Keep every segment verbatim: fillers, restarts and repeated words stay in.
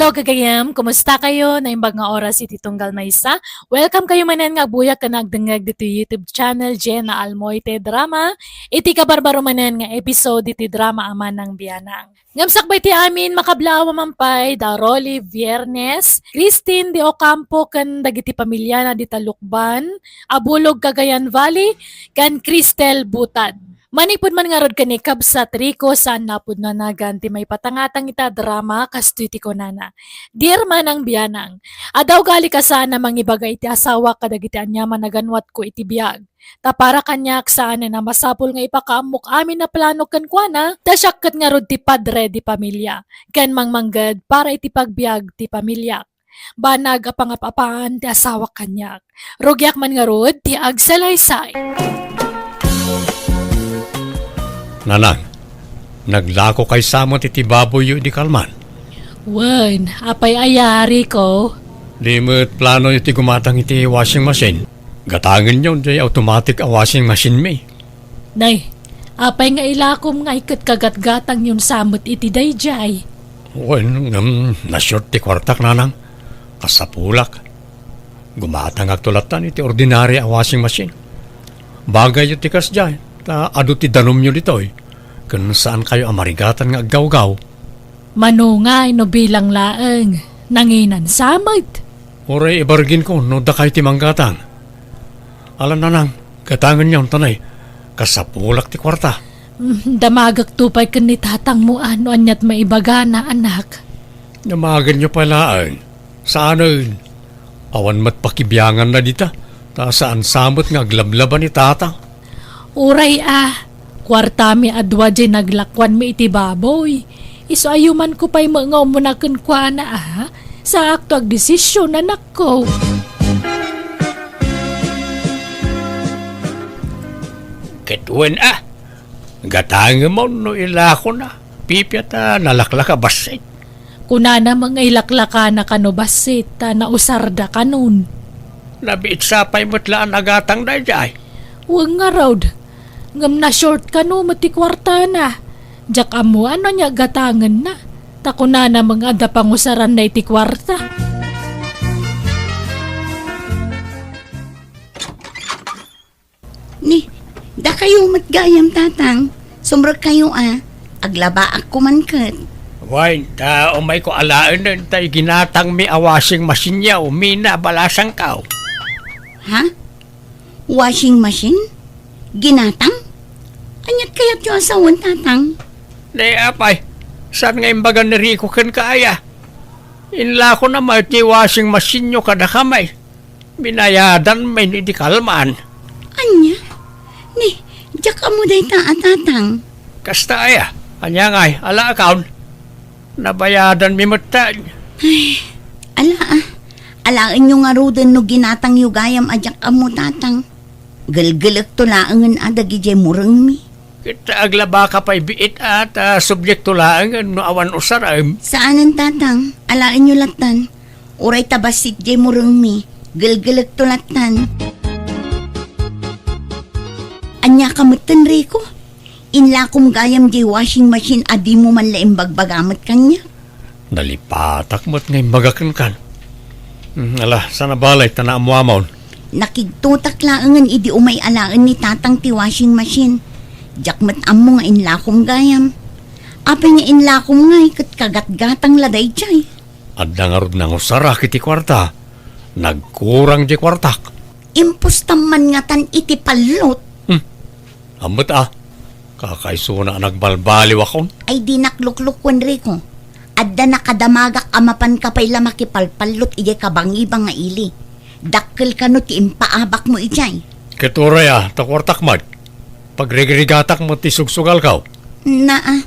Hello, gagayem, kumusta kayo? Naimbag nga oras iti tunggal maysa. Welcome kayo manen nga agbuyak ken agdengngeg ditoy YouTube channel, Jenna Almoite Drama. Iti kabarbaro manen nga episode iti drama a Manang Bianang. Ngem sakbay ti amin, makablaawa man pay da Rolly Viernes, Christine de Ocampo ken dagiti pamiliana dita Lucban, Abulog, Cagayan Valley, ken Cristel Butad. Manipud man ngarud ken ni kabsat Rico, saan napud nanagan ti maipatangatang ita drama, kastoy ti kunana, Dear Manang Bianang, adda ugali a saan a mangibaga iti asawak kadagiti aniaman a ganwatko iti biag. Ta para kaniak, saanen a masapul nga ipakaammok amin a plano kenkuana, ta siak ket ngarud ti padre di pamilia, ken mangmangged para iti pagbiag ti pamiliak. Banag a pangap-apaan ti asawak kaniak. Rugiak man ngarud ti agsalaysay. Nanang, naglako kay sa met iti baboyyo idi kalman? Wen, apay aya, Rico? Di met planoyo ti gumatang iti washing machine? Gatangenyo jay automatic a washing machine mi. Nay, apay nga ilakom nga iket kagatgatangyon sa met iti daydiay? Wen, ngem na-short ti kuartak, nanang. Kasapulak. Gumatangakto lattan iti ordinaria a washing machine. Bagayyo ti kasdiay, ta adu ti danumyo ditoy, ken saankayo a marigatan nga aggawgaw. Mano ngay no bilang laeng, nanginan sa met? Uray ibarginko no dakay ti manggatang. Ala, nanang, gatangenyon ta nay, kasapulak ti kuarta. Mm, damagakto pay ken ni tatangmo a no aniat maibagana, anak. Damagenyo pay laeng. Saanen. Awan met pakibianganna dita, ta saan sa met nga aglablaba ni tatang. Uray a, kuartami a dua diay naglakuanmi iti baboy. Isu a yumanko pay met nga umuna kenkuana a, saakto agdesisyon, anakko. Ket wen a, gatangemon no ilakona, pipia ta nalaklaka bassit. Kunana met nga ilaklakana kano bassit ta nausarda kanon. Nabiit sa pay met la a nagatang daydiay. Wen ngarud, ngem na-short kano met ti kuartana. Diak ammo a no ania gatangenna, ta kunana met nga adda pangusaranna iti kuarta. Ni, dakayo met gayam, tatang. Sumrekkayo a. Aglabaak koman ket. Wen, ta umayko alaenen ta iginatangmi a washing machine-yo, mina a balasangko. Ha? Washing machine? Ginatang? Aniat kayatyo a sawen, tatang? Ni apay, saan nga imbaga ni Rico kenka aya? Inlakona met ti washing machine-yo kadakami. Binayadanmi idi kalman. Ania? Ni, diak ammo dayta a, tatang. Kasta aya? Ania ngay, alaakon? Nabayadanmi metten. Ay, ala a. Alaenyo ngaruden no ginatangyo gayam a diak ammo, tatang. Gelgelekto laengen a dagidiay murengmi. Ket aglabaka pay biit a, ta subyekto laengen no awan usarem. Saanen, tatang. Alaenyo lattan. Uray ta bassit diay murengmi, gelgelekto lattan. Ania ka metten, Rico? Inlakom gayam diay washing machine a dimo man la imbagbaga met kaniak. Nalipatak met nga imbaga kenkan. Hmm, ala, saan a balay ta naammoamon. Nakigtotak laengen idi umay alaen ni tatang ti washing machine. Diak met ammo nga inlakom gayam. Apay nga inlakom ngay ket kagatgatang la daydiay? Adda ngarud nangusarak iti kuarta. Nagkurang diay kuartak. Impostam man ngatan iti pallot. Hmm. Ammet a. Kakaisuna a nagbalbaliwakon. Ay, dinak luklukuen, Rico. Adda nakadamagak a mapanka pay la makipalpallot idiay kabangibang nga ili. Dakkel kano ti impaabakmo idiay. Ket uray a, ta kuartak met. Pagrigrigatak met ti sugsugalko. Naa.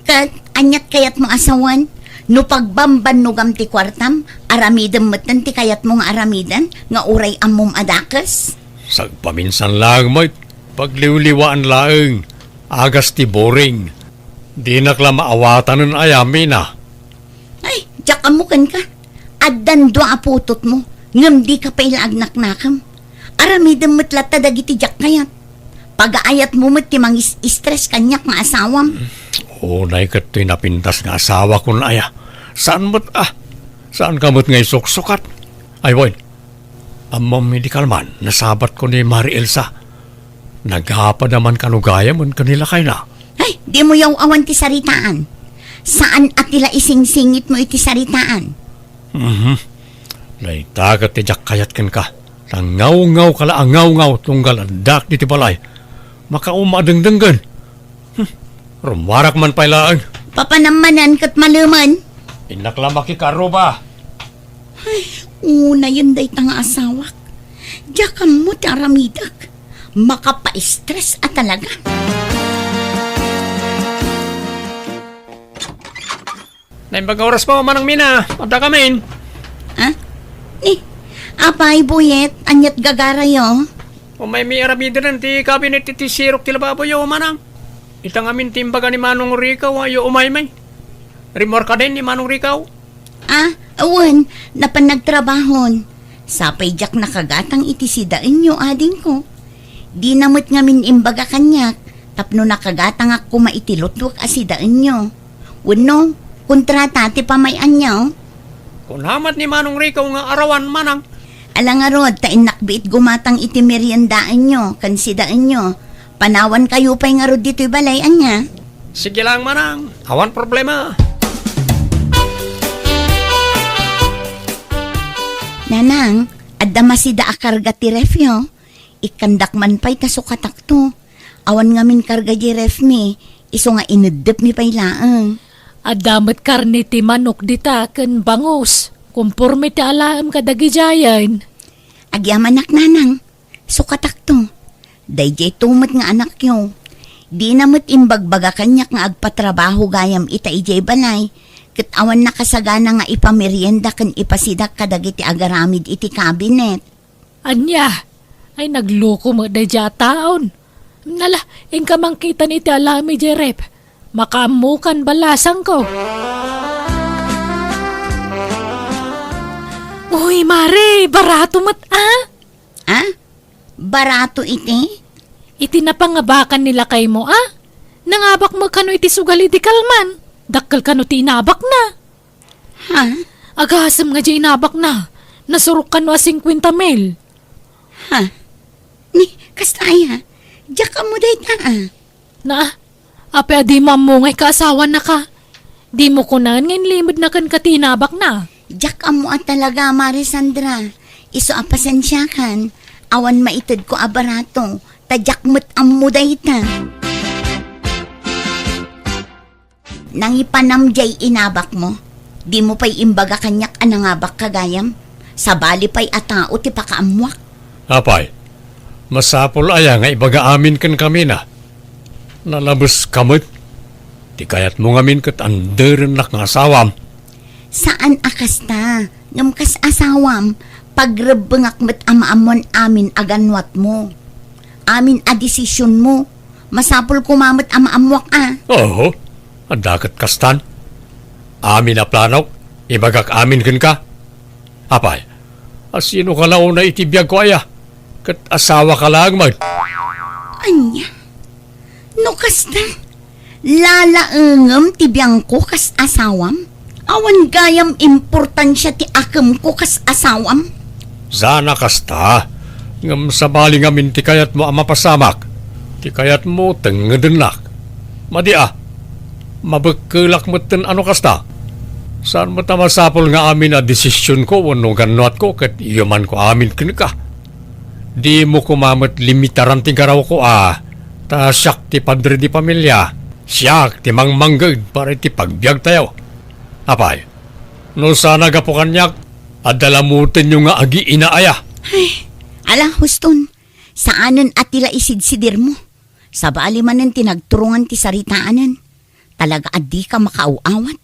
Ket aniat kayatmo a sawen? No pagbambannogam ti kuartam, aramidem metten ti kayatmo nga aramiden nga uray ammom a dakes? Sagpaminsan laeng met, pagliwliwaan laeng, agas ti boring. Dinak la maawatanen aya, Mina. Ay, diak ammo kenka. Addan dua a putotmo, ngem dika pay la agnaknakem. Aramidem met latta dagiti diak kayat. Pagaayatmo met ti mangis-stress kaniak nga asawam. Unay ket toy napintas nga asawakon aya. Saan met a? Saanka met nga isuksukat? Ay, wen. Ammom idi kalman, nasabatko ni Mari Elsa. Nagapada man kano gayam ken ni lakayna. Ay, dimo yaw-awan ti saritaan. Saan a ti la isingsingitmo iti saritaan. Mhm. Dayta ket ti diak kayat kenka. Ta ngawngawka la a ngawngawka tunggal addak ditoy balay. Makauma a dengdenggen. Hmm. Rummuarak man pay laeng. Papanam manen ket malemen. Innak la makikaruba. Ay, unayen dayta nga asawak. Diak ammo ti aramidek. Makapa-stress a talaga. Naimbag nga oras pa, Manang Mina. Adda kamin. Ah? Ni, apay, Buyet, ania't gagarayo? Umaymi aramiden ti kabinet iti sirok ti lababoyo, Manang. Ita ngamin ti imbaga ni Manong Rico, a, yo umaymi. Rimmuarka din ni Manong Rico? Ah, wen, napan nagtrabahon. Sapay diak nakagatang iti sidaenyo, adingko. Dina met ngamin imbaga kaniak, tapno nakagatangak koma iti lutwek a sidaenyo. Wenno, kontrata ti pamay-anyo? Kuna met ni Manong Rico nga arawan, Manang. Ala ngarud, ta innak biit gumatang iti meriendaenyo ken sidaenyo. Panawankayo pay ngarud ditoy balay, ania? Sige lang, Manang. Awan problema. Nanang, adda masida a karga ti refyo. Ikkandak man pay ta sukatakto. Awan ngamin karga di refmi, isu nga ineddepmi pay laeng. Adda met karne ti manok dita ken bangus, konporme ti alaem kadagidiayen. Agyamanak, Nanang. Sukatakto. Daydiay to met nga anakyo. Dina met imbagbaga kaniak nga agpatrabaho gayam ita idiay balay, ket awan nakasagana nga ipamerienda ken ipasidak kadagiti agaramid iti kabinet. Ania? Ay, nagluko met daydiay a taon. Nala, inka mangkitan iti alaem idiay ref. Makaammokan balasangko. Uy, Mare, barato met, a? A? Barato iti? Iti napangabakan ni lakaymo, a? Nangabak met kano iti sugal idi kalman. Dakkel kano ti inabakna. Ha? Agasem nga di inabakna. Nasurok kano a singkuenta mil. Ha? Ni, kasta aya? Diak ammo dayta, a? Na, apay a dimo ammo nga ikaasawanaka? Dimo kunaen nga inlimedna kenka ti inabakna? Diak ammo a talaga, Mare Sandra. Isu a pasensiakan, awan maitedko a barato, ta diak met ammo dayta. Nangipanam diay inabakmo? Dimo pay imbaga kaniak a nangabakka gayam? Sabali pay a tao ti pakaammoak. Apay, masapul aya nga ibaga amin kenkamina? Nalabeska met. Ti kayatmo ngamin ket anderennak nga asawam. Saan a kasta, ngem kas asawam, pagrebbengak met a maammoan amin a gannuatmo. Amin a desisionmo, masapul koma met a maammoak a. Oho, adda ket kastan. Amin a planok, ibagak amin kenka. Apay, asinoka la unay iti biagko aya? Ket asawaka laeng met. Ania? No kasta, lalaengem ti biangko kas asawam? Awan gayam importansia ti akemko kas asawam? Sana kasta, ngem sabali ngamin ti kayatmo a mapasamak, ti kayatmo tengedennak. Madi a, mabekkelak metten a no kasta. Saan met a masapul nga amin a desisionko wenno gannuatko ket iyomanko amin kenka. Dimo koma met limitaran ti garawko a, ta siak ti padre di familia, siak ti mangmangged para iti pagbiagtayo. Apay, no sana gapu kaniak, adda lamutenyo nga agiina aya. Ay, ala, huston, saanen a ti la isidsidirmo. Sabali manen ti nagturungan ti saritaanen. Talaga a dika makaaw-awat.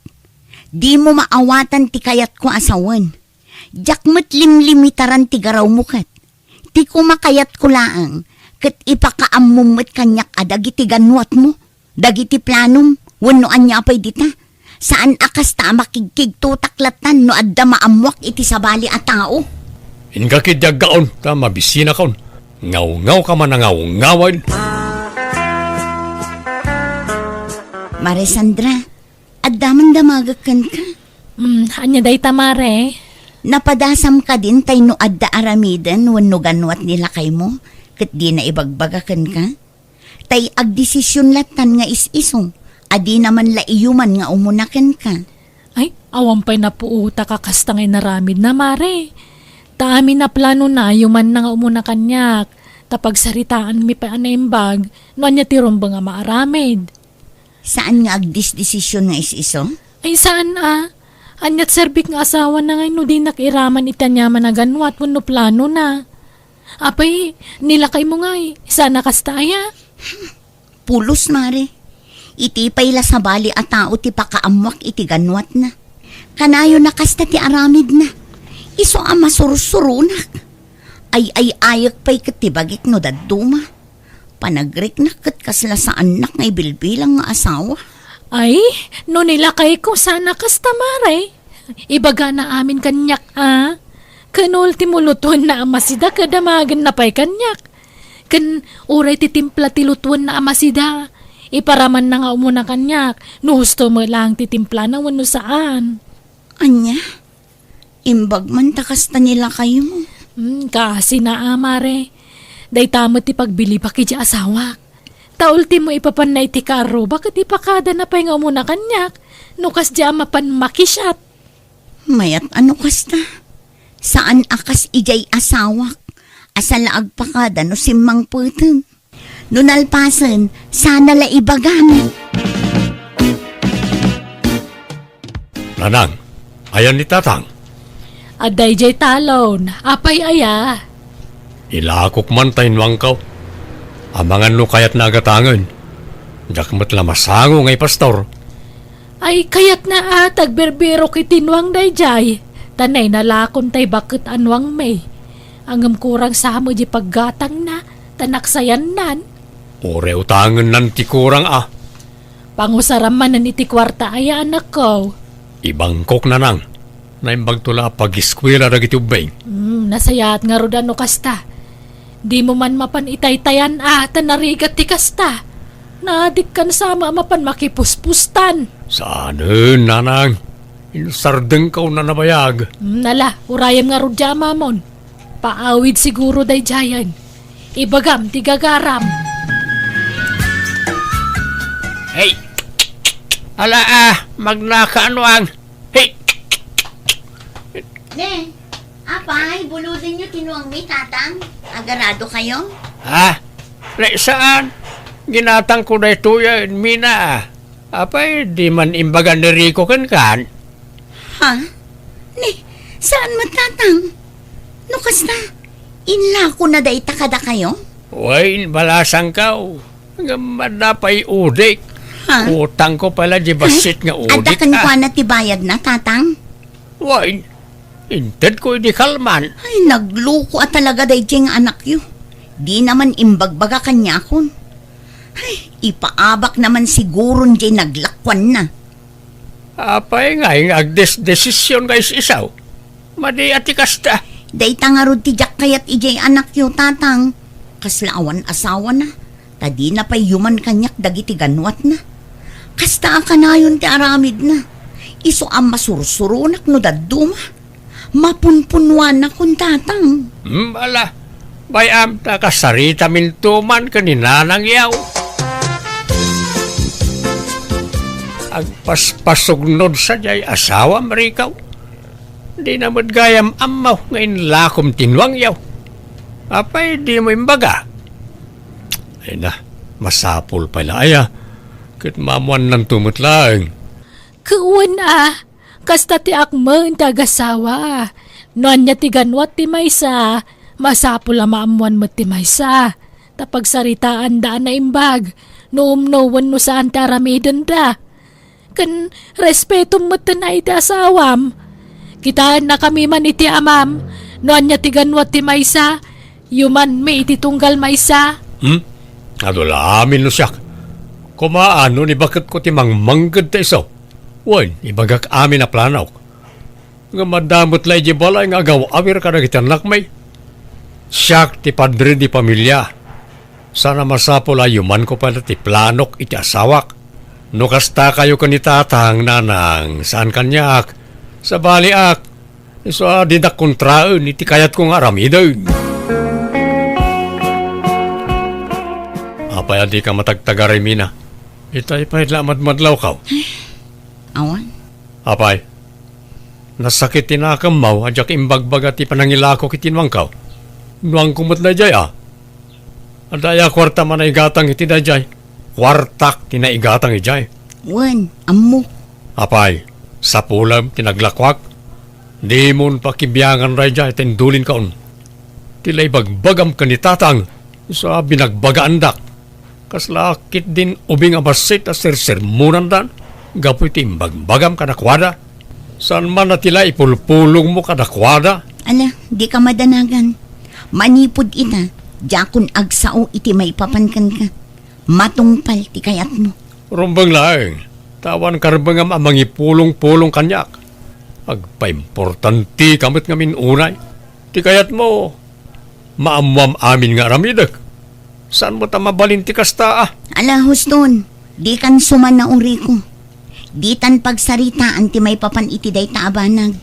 Dimo maawatan ti kayatko a sawen. Diak met limlimitaran ti garawmo ket. Ti kumakayatko laeng, ket ipakaammom met kaniak a dagiti gannuatmo, dagiti planom, wenno ania pay dita. Saan a kasta a makigkigtotak lattan no adda maammoak iti sabali a tao. Inka ketdi aggaon, ta mabisinakon. Ngawngawka man a ngawngawen. Mare Sandra, adda man damagek kenka. Mm, ania dayta, Mare? Napadasam kadin tay no adda aramiden wenno ganwat ni lakaymo, ket dina ibagbaga kenka? Tay agdesision lattan nga is-iso, a dina man la iyuman nga umuna kenka. Ay, awan pay napuotak a kasta nga inaramidna, Mare. Ta amin a planona, iyumanna nga umuna kaniak, ta pagsaritaanmi pay a naimbag no ania ti rumbeng a maaramid. Saan nga agdesdesisyon nga is-iso? Ay, saan a. Aniat serbik nga asawana ngay no dinak iraman iti aniaman a ganwat wenno planona. Apay, ni lakaymo ngay, saan a kasta aya? Pulos, Mare. Iti pay la sabali a tao ti pakaammoak iti ganwatna. Kanayon a kasta ti aramidna. Isu a masursuronak. Ay-ay-ayek pay ket ti bagik no dadduma. Panagriknak ket kasla saannak nga ibilbilang nga asawa. Ay, no ni lakayko saan a kasta, Mare. Ibagana amin kaniak, a? Ken ultimo, lutuenna a masida ket damagenna pay kaniak. Ken uray ti timpla ti lutuenna a masida, iparamanna nga umuna kaniak, no husto met laeng ti timplana wenno saan. Ania? Imbag man ta kasta ni lakaymo. Hmm, kaasina a, Mare. Dayta met ti pagbilibak idiay asawak. Ta ultimo, ipapanna iti kaarruba ket ipakadana pay nga umuna kaniak, no kasdiay a mapan makisiat. Mayat a no kasta. Saan a kas idiay asawak, a saan la agpakada no simmangpeten. No nalpasen, saan a la ibagam. Nanang, ayan ni Tatang? Adda idiay talon. Apay aya? Ilakok man ta innuangko. Amangan no kayatna a gatangen. Diak met la masango nga ipastor. Ay, kayatna a ta agbirbirok iti nuang daydiay, ta nainalakon tay baket a nuangmi. Ngem kurang sa met di paggatangna, ta naksayannan. Uray utangennan ti kurang a. Pangusaram manen iti kuarta aya, anakko. Ibangkok, Nanang. Naimbagto la a pagiskuela dagiti ubbing. Hmm, nasayaat ngarud a no kasta. Dimo man mapan itaytayan a ta narigat ti kasta. Naadikkan sa a mapan makipuspustan. Saanen, Nanang. Insardengko a nabayag. Hmm, ala, urayem ngarud diay amamon. Paawid siguro daydiayen. Ibagam ti gagaram. Hey! Ala, a, magnaka a nuang. Hey! Ne, apay, buludenyo ti nuangmi, Tatang? Agaradokayo? Ha? Ne, saan? Ginatangko daytoyen, Mina. Apay, di man imbaga ni Rico kenkan? Ha? Ne, saan met, Tatang? No kasta, inlakona dayta kadakayo? Wen, balasangko. Ngem adda pay udik. Ha? Utangko pay la di bassit nga udik, a. Adda kenkuana ti bayadna, Tatang? Wen, intedko idi kalman. Ay, nagluko a talaga daydiay nga anakyo. Dina man imbagbaga kaniakon. Ay, ipaabakna man siguron diay naglakuanna. Apay ngay nga agdesdesisyon nga is-isu? Madi a ti kasta. Dayta ngarud ti diak kayat idiay anakyo, Tatang. Kasla awan asawana, ta dina pay yuman kaniak dagiti ganwatna. Kasta a kanayon ti aramidna. Isu a masursuronak no dadduma. Mapunpunnuanakon, Tatang. Hmm, ala. Bay-am ta kasaritaminto man ken ni nanangyo. Agpaspasugnod sadiay asawam, Rico. Dina met gayam ammo nga inlakom ti nuangyo. Apay dimo imbaga? Ay na, masapul pay la aya. Ket maammuannanto met laeng. Ket wen a, kasta ti akmen ti agasawa. No ania ti ganwat ti maysa, masapul a maammuan met ti maysa. Ta pagsaritaanda a naimbag, no umno wenno saan ti aramidenda. Ken respetom metten a iti asawam. Kitaennakami man iti amam, no ania ti ganwat ti maysa, yumanmi iti tunggal maysa. Hmm? Adu la amin no siak. Koma, no ni baketko ti mangmangged ta isu. Wen, ibagak amin a planok. Ngem adda met la idiay balay nga agaw-awir kadagiti annakmi. Siak ti padre di pamilia. Saan a masapul a yumanko pay la ti planok iti asawak. No kasta kayo ken ni Tatang, Nanang, saan kaniak, Sabaliak, isu a dinak kontraen iti kayatko nga aramiden. Apay a dika matagtagaray, Mina? Itay pay la madmadlawko. Awan. Apay, nasakit ti nakemmo a diak imbagbaga ti panangilako iti nuangko. Nuangko met daydiay a. Adda aya kuarta a naigatang iti daydiay? Kuartak ti naigatang idiay. Wen, ammok. Apay, sapulem ti naglakuak? Dimon pakibiangan daydiay ta indulinko. Ti la ibagbagam ken ni Tatang, isu a binagbagaandak. Kasla ketdin ubing a bassit a sersermonanda gapu iti imbagbagam kadakuada. Saan man a ti la ipulpulongmo kadakuada? Ala, dika madanagan. Manipud ita, diakon agsao iti maipapan kenka. Matungpal ti kayatmo. Rumbeng laeng, ta awan karbengam a mangipulongpulong kaniak. Agpaimportanteka met ngamin unay. Ti kayatmo, maammoam amin nga aramidek. Saan met a mabalin ti kasta a? Ala, huston, dikan sumanao, Rico. Ditan pagsaritaan ti maipapan iti dayta a banag.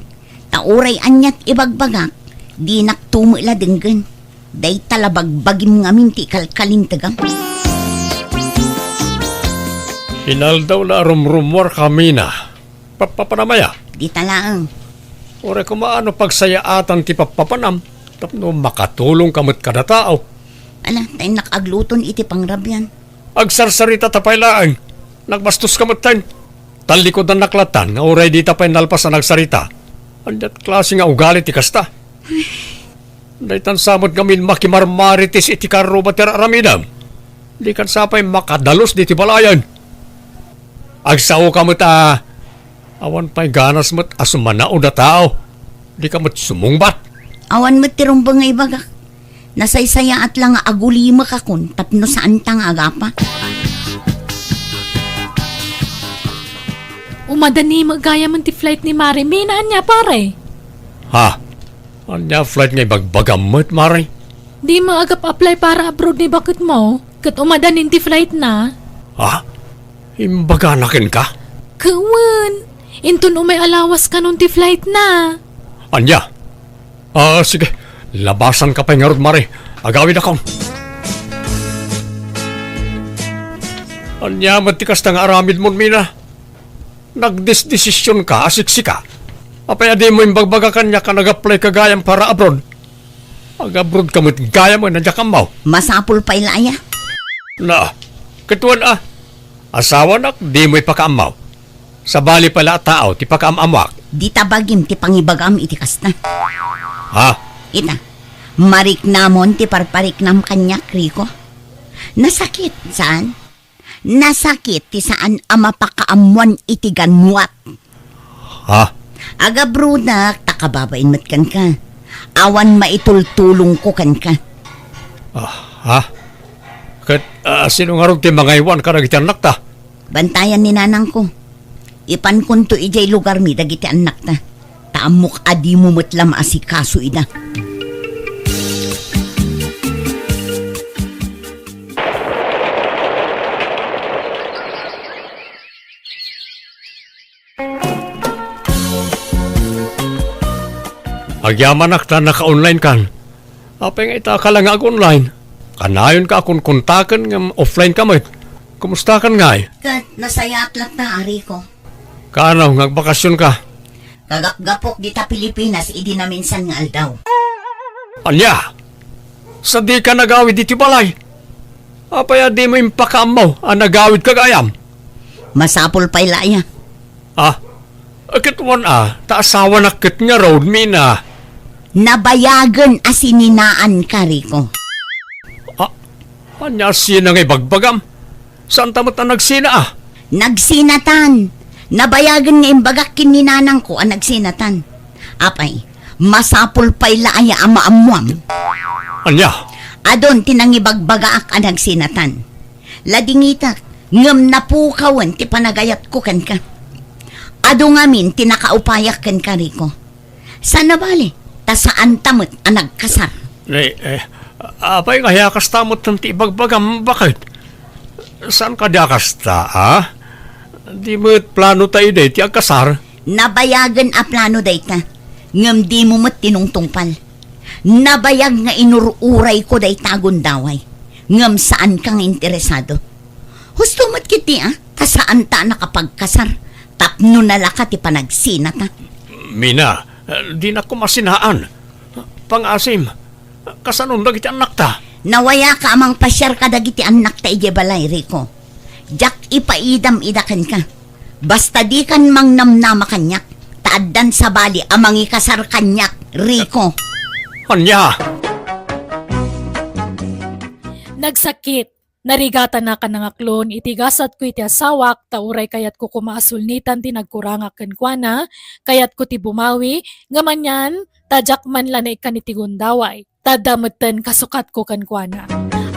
Ta uray aniat ibagbagak, dinakto met la denggen. Dayta la bagbagim ngamin ti ikalkalintegam. Inaldaw la a rumrummuarka, Mina. Pappapanam aya? Dita laeng. Uray koma no pagsayaatan ti pappapanam tapno makatulongka met kada tao. Ala, ta innak agluton iti pangrabian. Agsarsaritata pay laeng. Nagbastoska metten. Tallikudannak lattan nga uray dita pay nalpas a nagsarita. Aniat klase nga ugali ti kasta? Daytan sa met ngamin makimarmarites iti karruba ti ar-aramidem. Dikan sa pay makadalus ditoy balayen. Agsaoka met a awan pay ganas met a sumanaod a tao. Dika met sumungbat. Awan met ti rumbeng nga ibagak. Nasaysayaat la nga agulimekakon tapno saanta nga agapa. Umadani met gayam ti flight ni Mare Mina, ania, pare? Ha? Ania flight nga ibagbagam met, Mare? Dimo agap-apply para abroad ni baketmo, ket umadanin ti flight na. Ha? Imbagana kenka? Ket wen, inton umay a lawas kanon ti flight na. Ania? Ah, sige. Labasanka pay ngarud, Mare. Agawidakon. Ania met ti kasta nga aramidmon, Mina? Nagdesdesisionka a siksika. Apay a dimo imbagbaga kaniak a nag-applyka gayam para abroad? Ag-abroadka met gayam a diak ammo. Masapul pay la aya? Na, ket wen a, asawanak dimo ipakaammo. Sabali pay la a tao ti pakaam-ammoak. Dita bagim ti pangibagam iti kasta. Ha? Ita, mariknamon ti parpariknam kaniak, Rico. Nasakit, saan? Nasakit ti saan a mapakaammoan iti ganwat. Ha? Agabrodak ta kababain met kenka. Awan maitultulongko kenka. Ah, ha? Ket, ah, sino ngarud ti mangaywan kadagiti annakta? Bantayan ni nanangko. Ipankonto idiay lugarmi dagiti annakta. Ta ammok a dimo met la maasikaso ida. Agyamanak ta naka-online kan. Apay nga ita ka la nga ag-online? Kanayonka a konkontaken ngem offline ka met. Kumusta kan ngay? Ket nasayaat latta, Rico. Kaano nga agbakasionka? Kagapgapok dita Pilipinas idi naminsan nga aldaw. Ania? Sadika nagawid iti balay? Apay a dimo impakaammo a nagawidka gayam? Masapul pay la aya. Ah, ket wen a, ta asawanak ket ngarud, Mina. Nabayagen a sininaanka, Rico. Ah, ania a sina nga ibagbagam? Saanta met a nagsina a? Nagsinatan. Nabayagen nga imbagak ken ni nanangko a nagsinatan. Apay, masapul pay la aya a maammuam? Ania? Adun ti nangibagbagaak a nagsinatan. Ladingitak, ngem napukawen ti panagayatko kenka. Adu ngamin ti nakaupayak kenka, Rico. Saan a bale, ta saanta met a nagkasar. Eh, eh, apay nga aya kasta met ti ibagbagam, baket? Saan kadi a kasta, a? Di met plano ta idi ti agkasar? Nabayagen a plano dayta, ngem dimo met tinungtungpal. Nabayag nga inur-urayko dayta a gundaway, ngem saanka nga interesado. Husto met ketdi a, ta saanta a nakapagkasar, tapno nalaka ti panagsinata. Mina, dinak koma sinaan. Pangaasim, kasanon dagiti annakta? Nawayaka a mangpasiar kadagiti annakta idiay balay, Rico. Diak ipaidam ida kenka. Basta dikan mangnamnama kaniak, ta addan sabali a mangikasar kaniak, Rico. Ania? Nagsakit. Narigatana a nangaklon iti gasatko iti asawak, ta uray kayatko koma a sulnitan ti nagkurangak kenkuana, kayatko ti bumawi, ngem anian, ta diak man la naikkan iti gundaway. Ta adda metten kasukatko kenkuana.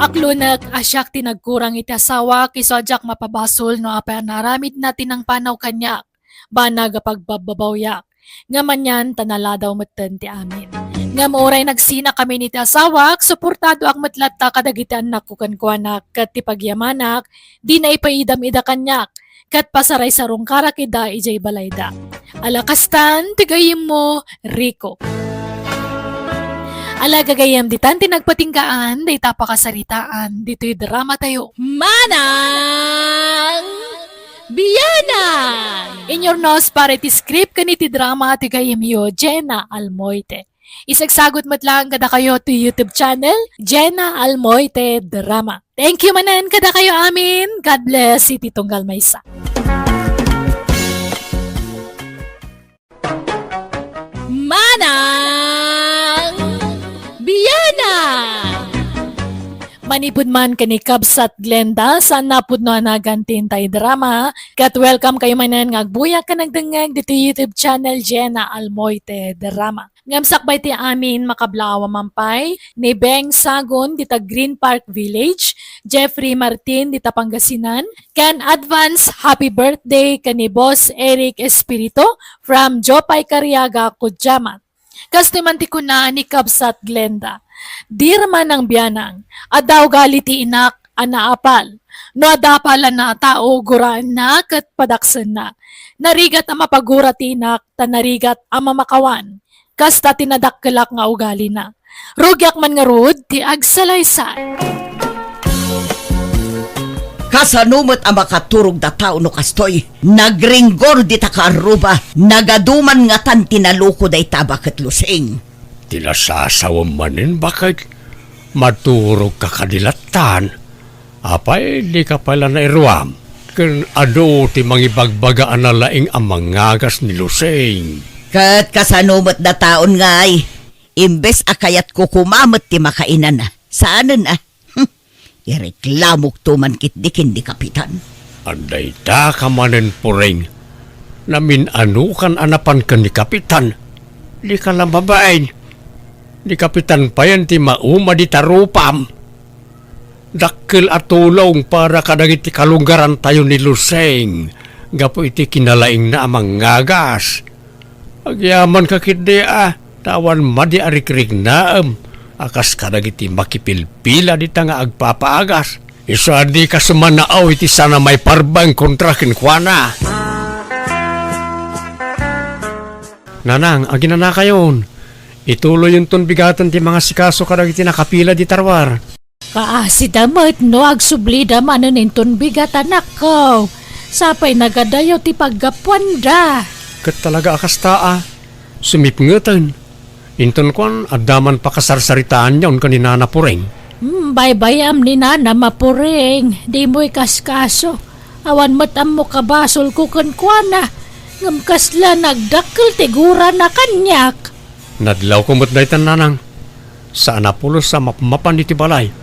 Aklonek a siak ti nagkurang iti asawak, isu a diak mapabasol no apay a naaramidna ti nangpanaw kaniak. Banag a pagbabbabawiak. Ngem anian ta naladaw metten ti amin. Ngem uray nagsinakamin iti asawak, suportadoak met latta kadagiti annakko kenkuana ket ti pagyamanak, dina ipaidam ida kaniak, ket pasaraysarungkarak ida idiay balayda. Ala kastan ti gayyemmo, Rico. Ala gagayyem, ditan ti nagpatinggaan dayta a pakasaritaan ditoy dramatayo. Manang Bianang! Inurnos para iti script ken iti drama ti gayyemyo, Jenna Almoite. Isagsagut met laeng kadakayo ti YouTube channel, Jenna Almoite Drama. Thank you manen kadakayo amin. God bless iti tunggal maysa. Manang Bianang! Manipud man ken ni Kabsat Glenda, saan a pudno a nagan ti intay drama, ket welcome kayo manen nga agbuyak ken agdengngeg ditoy YouTube channel Jenna Almoite Drama. Ngem sakbay ti amin, makablaawa man pay ni Beng Sagon dita Green Park Village, Jeffrey Martin dita Pangasinan, ken advance happy birthday ken ni Boss Eric Espirito from Jopay Cariaga, Cudjaman. Kastoy man ti kuna ni Kabsat Glenda, "Dear Manang Bianang, adda ugali ti inak a naapal. No adda apalna a tao, guraenna ket padaksenna. Narigat a mapagura ti inak, ta narigat a mamakawan. Kasta ti nadakkelak nga ugalina. Rugiak man ngarud ti agsalaysay." Kasano met a makaturog da tao no kastoy? Nagringgor dita kaarruba, nagadu man ngatan ti naluko dayta a baket lusing. Ti nasasawem manen, baket, maturogka kadi lattan. Apay, dika pay la nairuam? Ken adu ti mangibagbaga a nalaing a mangagas ni Lusing. Ket kasano met dataon ngay? Imbes a kayatko koma met ti makainana, saanen a? Ireklamokto man ketdi ken ni Kapitan. Adda ita ka manen, Puring. Namin-anokan a napan ken ni Kapitan. Dika la mabain. Ni Kapitan payen ti mauma dita rupam. Dakkel a tulong para kadagiti kalunggarantayo ni Lusing gapu iti kinalaingna a mangagas. Agyamanka ketdi a, ta awan madi a rikriknaem a kas kadagiti makipilpila dita nga agpapaagas. Isu a dika sumanaaw iti saan a maiparbeng kontra kenkuana. Nanang, aginanakayon. Ituloyonton bigaten ti mangasikaso kadagiti nakapila dita ruar. Kaasida met no agsublida manen inton bigat, anakko. Sapay nagadayo ti paggapuanda. Ket talaga a kasta a. Sumipngeten. Inton kuan, adda man pakasarsaritaanyon ken ni Nana Puring. Hmm, baybay-am ni Nana, Mapuring. Dimo ikaskaso. Awan met ammok a basolko kenkuana. Ngem kasla nagdakkel ti gurana kaniak. Nadlawko met daytan, Nanang. Saan a pulos a mapmapan iti balay.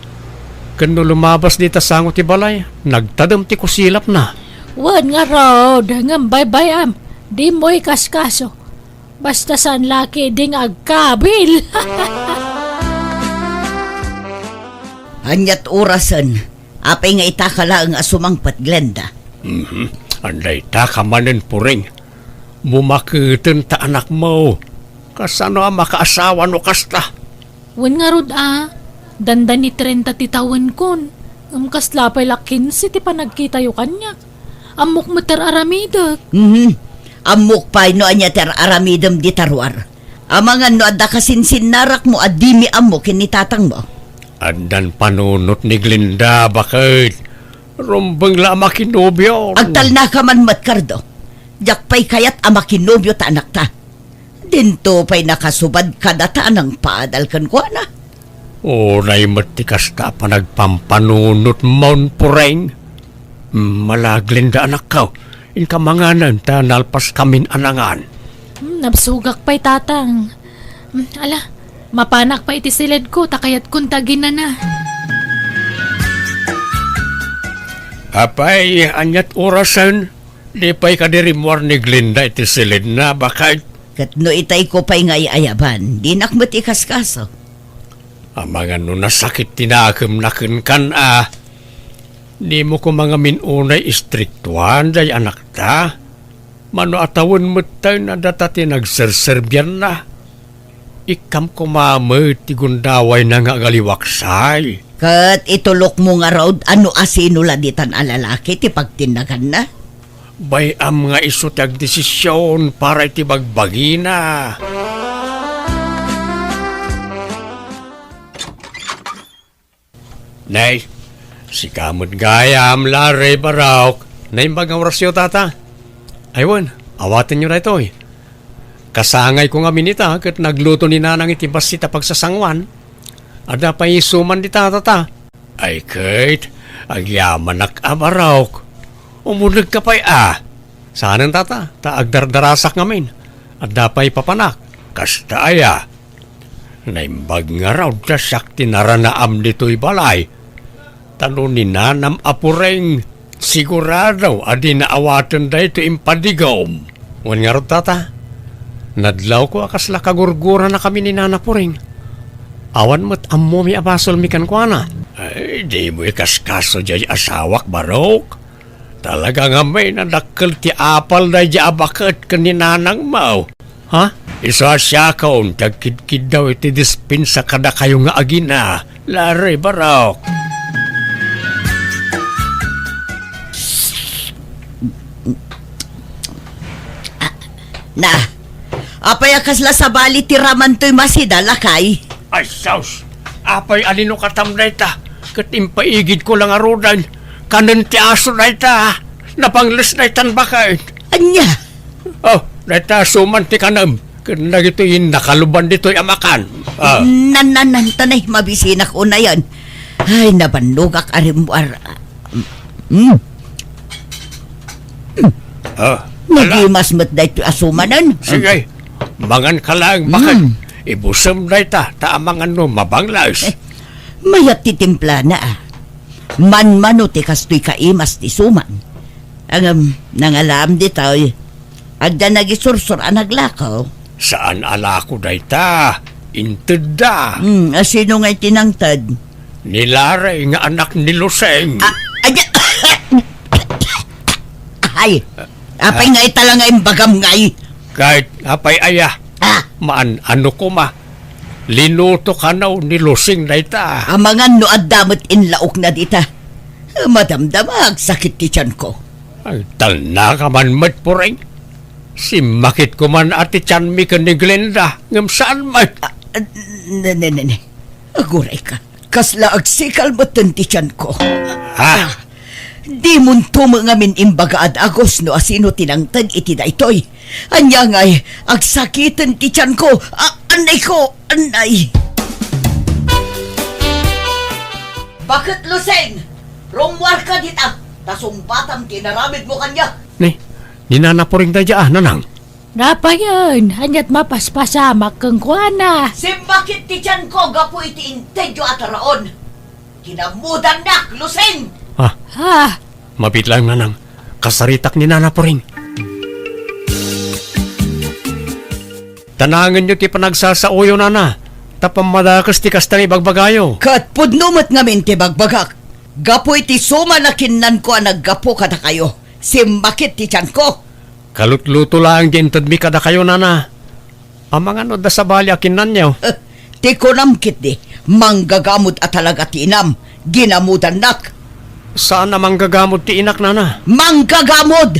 Ken no lumabas dita sango ti balay, nagtadem ti kusilapna. Wen ngarud, ngem baybay-am, dimo ikaskaso. Basta saan la ketdi nga agkabil. Aniat orasen? Apay nga itaka laeng a sumangpet, Glenda? Mhm. Adda itaka manen, Puring. Bumaketen ta anakmo. Kasano a makaasawa no kasta? Wen ngarud a, dandani trenta ti tawenkon. Ngem kasla pay la kinse ti panagkitayo kaniak. Ammok met ti ar-aramidek. Mhm. Ammok pay no ania ti ar-aramidem dita ruar. Amangan no adda kasinsinnarakmo a dimi ammo ken ni tatangmo. Addan panunot ni Glenda, baket. Rumbeng la a makinobio. Agtalnaka man met, Cardo. Diak pay kayat a makinobio ta anakta. Dinto pay nakasubad kadata a nangpaadal kenkuana. Unay met ti kasta a panagpampanunotmon, Pureng. Mala, Glenda, anakko, inka manganen ta nalpaskamin a nangan. Hmm, nabsogak pay, Tatang. Hmm, ala, mapanak pay iti siledko ta kayatkon ti aginana. Apay, aniat orasen? Di pay kadi rimmuar ni Glenda iti siledna, baket? Ket no itayko pay nga ay-ayaban, dinak met ikaskaso. Amangan no nasakit ti nakemna kenka a. Dimo koma ngamin unay istriktuan day anakta. Mano a tawen metten a data ti nagserserbianna. Ikkam koma met ti gundawayna nga agaliwaksay. Ket itulokmo ngarud a no asino la ditan a lalaki ti pagtinnaganna? Bay-am nga isu ti agdesision para iti bagbagina. Nay, sika met gayam, Larry, Barok. Naimbag nga orasyo, tata? Ay wen, awatenyo daytoy. Kasangayko ngamin ita ket nagluto ni Nanang iti bassit a pagsasangoan. Adda pay isuman dita, tata. Ay ket, agyamanak a, Barok. Umunegka pay a. Saanen, tata, ta agdardarasak ngamin. Adda pay papanak. Kasta aya. Naimbag ngarud ta siak ti naranaam ditoy balay. Ta no ni Nanam a Pureng, sigurado a dina awaten daytoy impadigom. Wen ngarud, tata, nadlawko a kasla kagurguranakami ni Nana Pureng. Awan met ammomi a basolmi kenkuana. Ay, dimo ikaskaso diay asawak, Barok. Talaga ngamin a dakkel ti apal daydiay a baket ken ni nanangmo. Ha? Isu a siakon ti agkidkiddaw iti dispensa kadakayo nga agina, Larry, Barok. Na, apay a kasla sabali ti raman toy masida, lakay? Ay, sus! Apay a linukatam dayta, ket impaigidko la ngaruden. Kanen ti aso dayta, napangles daytan baket. Ania? Oh, dayta asuman ti kanem, ken dagitoy nakaluban ditoy a makan. Ah. Nan, nan, nan, tanay, mabisinak unayen. Ay, nabannogak a rimmuar. Mm. Ah, ala. Nagimas met daytoy asumanen. Sige, manganka laeng baket. Mm. Ibusem dayta, ta amangan no mabanglaes. Eh, mayat ti timplana, ah. Manmano ti kastoy kaimas ti suman. Ngem, nangalaam ditoy. Adda nagisursor a naglako. Saan a lako dayta? Intedda. Hmm, asino ngay ti nangted? Ni Larry nga anak ni Luseng. Ah, adda-, ay, apay nga ita la nga imbagam ngay? Ket apay aya? Ah. Maan, ano koma? Linuto kano ni Luseng dayta. Amangan no adda met inlaokna dita. Madamdama, agsakit ti tianko. Agtalnaka man met, Pureng. Simmakit ko man a ti tianmi ken ni Glenda, ngem saan met. Ah, ah, ne, ne, ne, ne. Aguray ka. Kasla agsikal metten ti tianko. Ha? Ah, dimonto met ngamin imbagaad, Agos, no asino ti nangted iti daytoy. Ania ngay, agsakiten ti tianko. Ah, annay ko, annay. Baket, Luseng, rummuarka dita, ta sungbatam ti inaramidmo kaniak. Ni, ni Nana Puring daydiay, a, nanang. Rapayen, aniat mapaspasamak kenkuana? Simmakit ti tianko gapu iti intedyo a taraon. Kinamudannak, Luseng! Ah. Ah. Mabiit laeng, nanang. Kasaritak ni Nana Puring. Tanangenyo ti panagsasaoyo, nana, ta pammadakes ti kasta nga ibagbagayo. Ket pudno met ngamin ti bagbagak. Gapu iti suman a kinnanko a naggapu kadakayo, simmakit ti tianko. Kalutluto laeng ti intedmi kadakayo, nana. Amangan no adda sabali a kinnanyo. Eh, ti kunam ketdi, manggagamod a talaga ti inam, ginamudannak. Saan a manggagamod ti inak, nana? Manggagamod!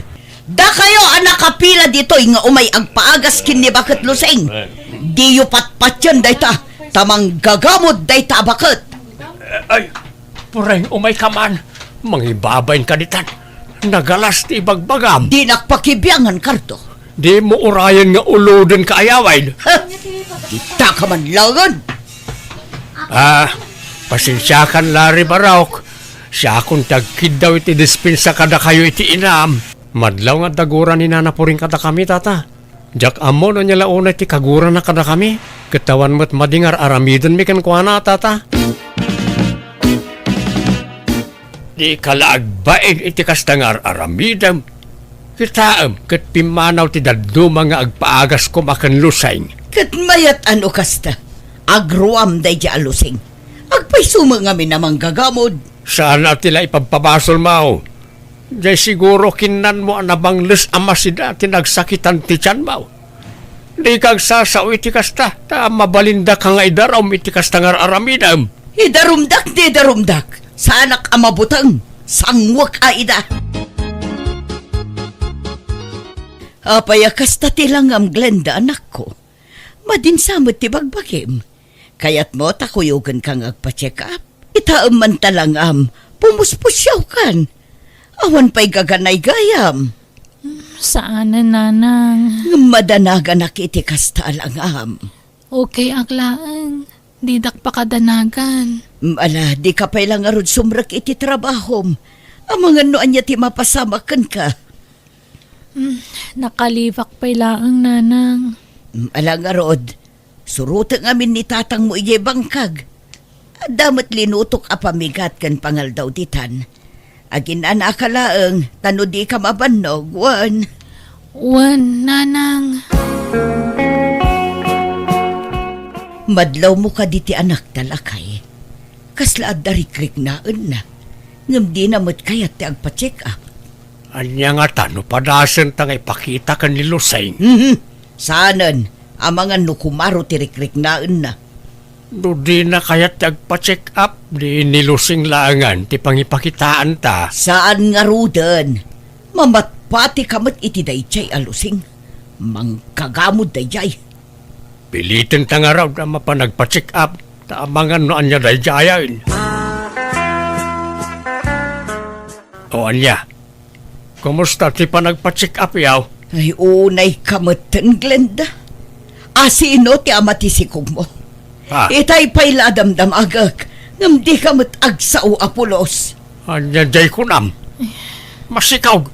Dakayo a nakapila ditoy nga umay agpaagas ken ni Baket Lusing. Diyo patpatien dayta, ta manggagamod dayta a baket. Ay, Pureng, umayka man. Mangibabain ka ditan. Nagalas ti ibagbagam. Dinak pakibiangan, Kardo. Dimo urayen nga uloden ka ayawid. Ha? Dita ka man laengen. Ah, pasensiakan, Larry Barok. Siakon ti agkiddaw iti dispensa kadakayo iti inam. Madlaw nga adda gura ni Nana Pureng kadakami, Tata. Diak ammo no ania la unay ti kagurana kadakami, ket awan met madi nga ar-aramidenmi kenkuana, Tata. Dika la agbain iti kasta nga ar-aramidem. Kitaem ket pimmanaw ti dadduma nga agpaagas koma ken Lusing. Ket mayat a no kasta, agruam daydiay a Lusing. Agpayso met ngamin a manggagamod. Saan a ti la ipabpabasol, Mao. Jay siguro kinnanmo a nabangles a masida ti nagsakitan ti tianmo. Dika agsasao iti kasta, ta mabalindaka nga idarum iti kasta nga ar-aramidem. Idarumdak ti idarumdak. Saanak a mabuteng. Sangwek a ida. Apay a kasta ti langam, Glenda, anakko? Madinsa met ti bagbagim. Kayatmo ta kuyogenka nga agpa-check up? Itaem man ta langam, pumuspusiawkan. Awan pay gaganay gayam. Saanen, Nanang. Ngem madanaganak iti kasta a langam. Okay ak laeng. Didak pakadanagan. Ala, dika pay la ngarud sumrek iti trabahom. Amangan no ania ti mapasamak kenka. Mm, nakaliwak pay laeng, Nanang. Mm, ala ngarud, surotek ngamin ni tatangmo idiay bangkag. Adda met linutok a pamigat ken pangaldaw ditan. Aginanaka laeng, ta no dika mabannog, wen. Wen, Nanang. Madlawmo kadi ti anakta, lakay. Kasla adda rikriknaenna, ngem dina met kayat ti agpa-check up. Ania ngata no padasenta nga ipakita ken ni Lusing? Mhm. Saanen, amangan no kumaro ti rikriknaenna. No dina kayat ti agpa-check up, di ni Lusing laengen ti pangipakitaanta. Saan ngaruden. Mamatpatika met iti daydiay a Lusing. Manggagamod daydiay. Pilitenta ngarud a mapan agpa-check up, ta amangan no ania daydiayen. O ania? Kumusta ti panagpa-check up, yaw? Ay, unayka metten, Glenda. Asino ti ama ti sikogmo? Ah. Itay pay la a damdamagek, ngem dika met agsao a pulos. Ania jay kunam? Masikaog.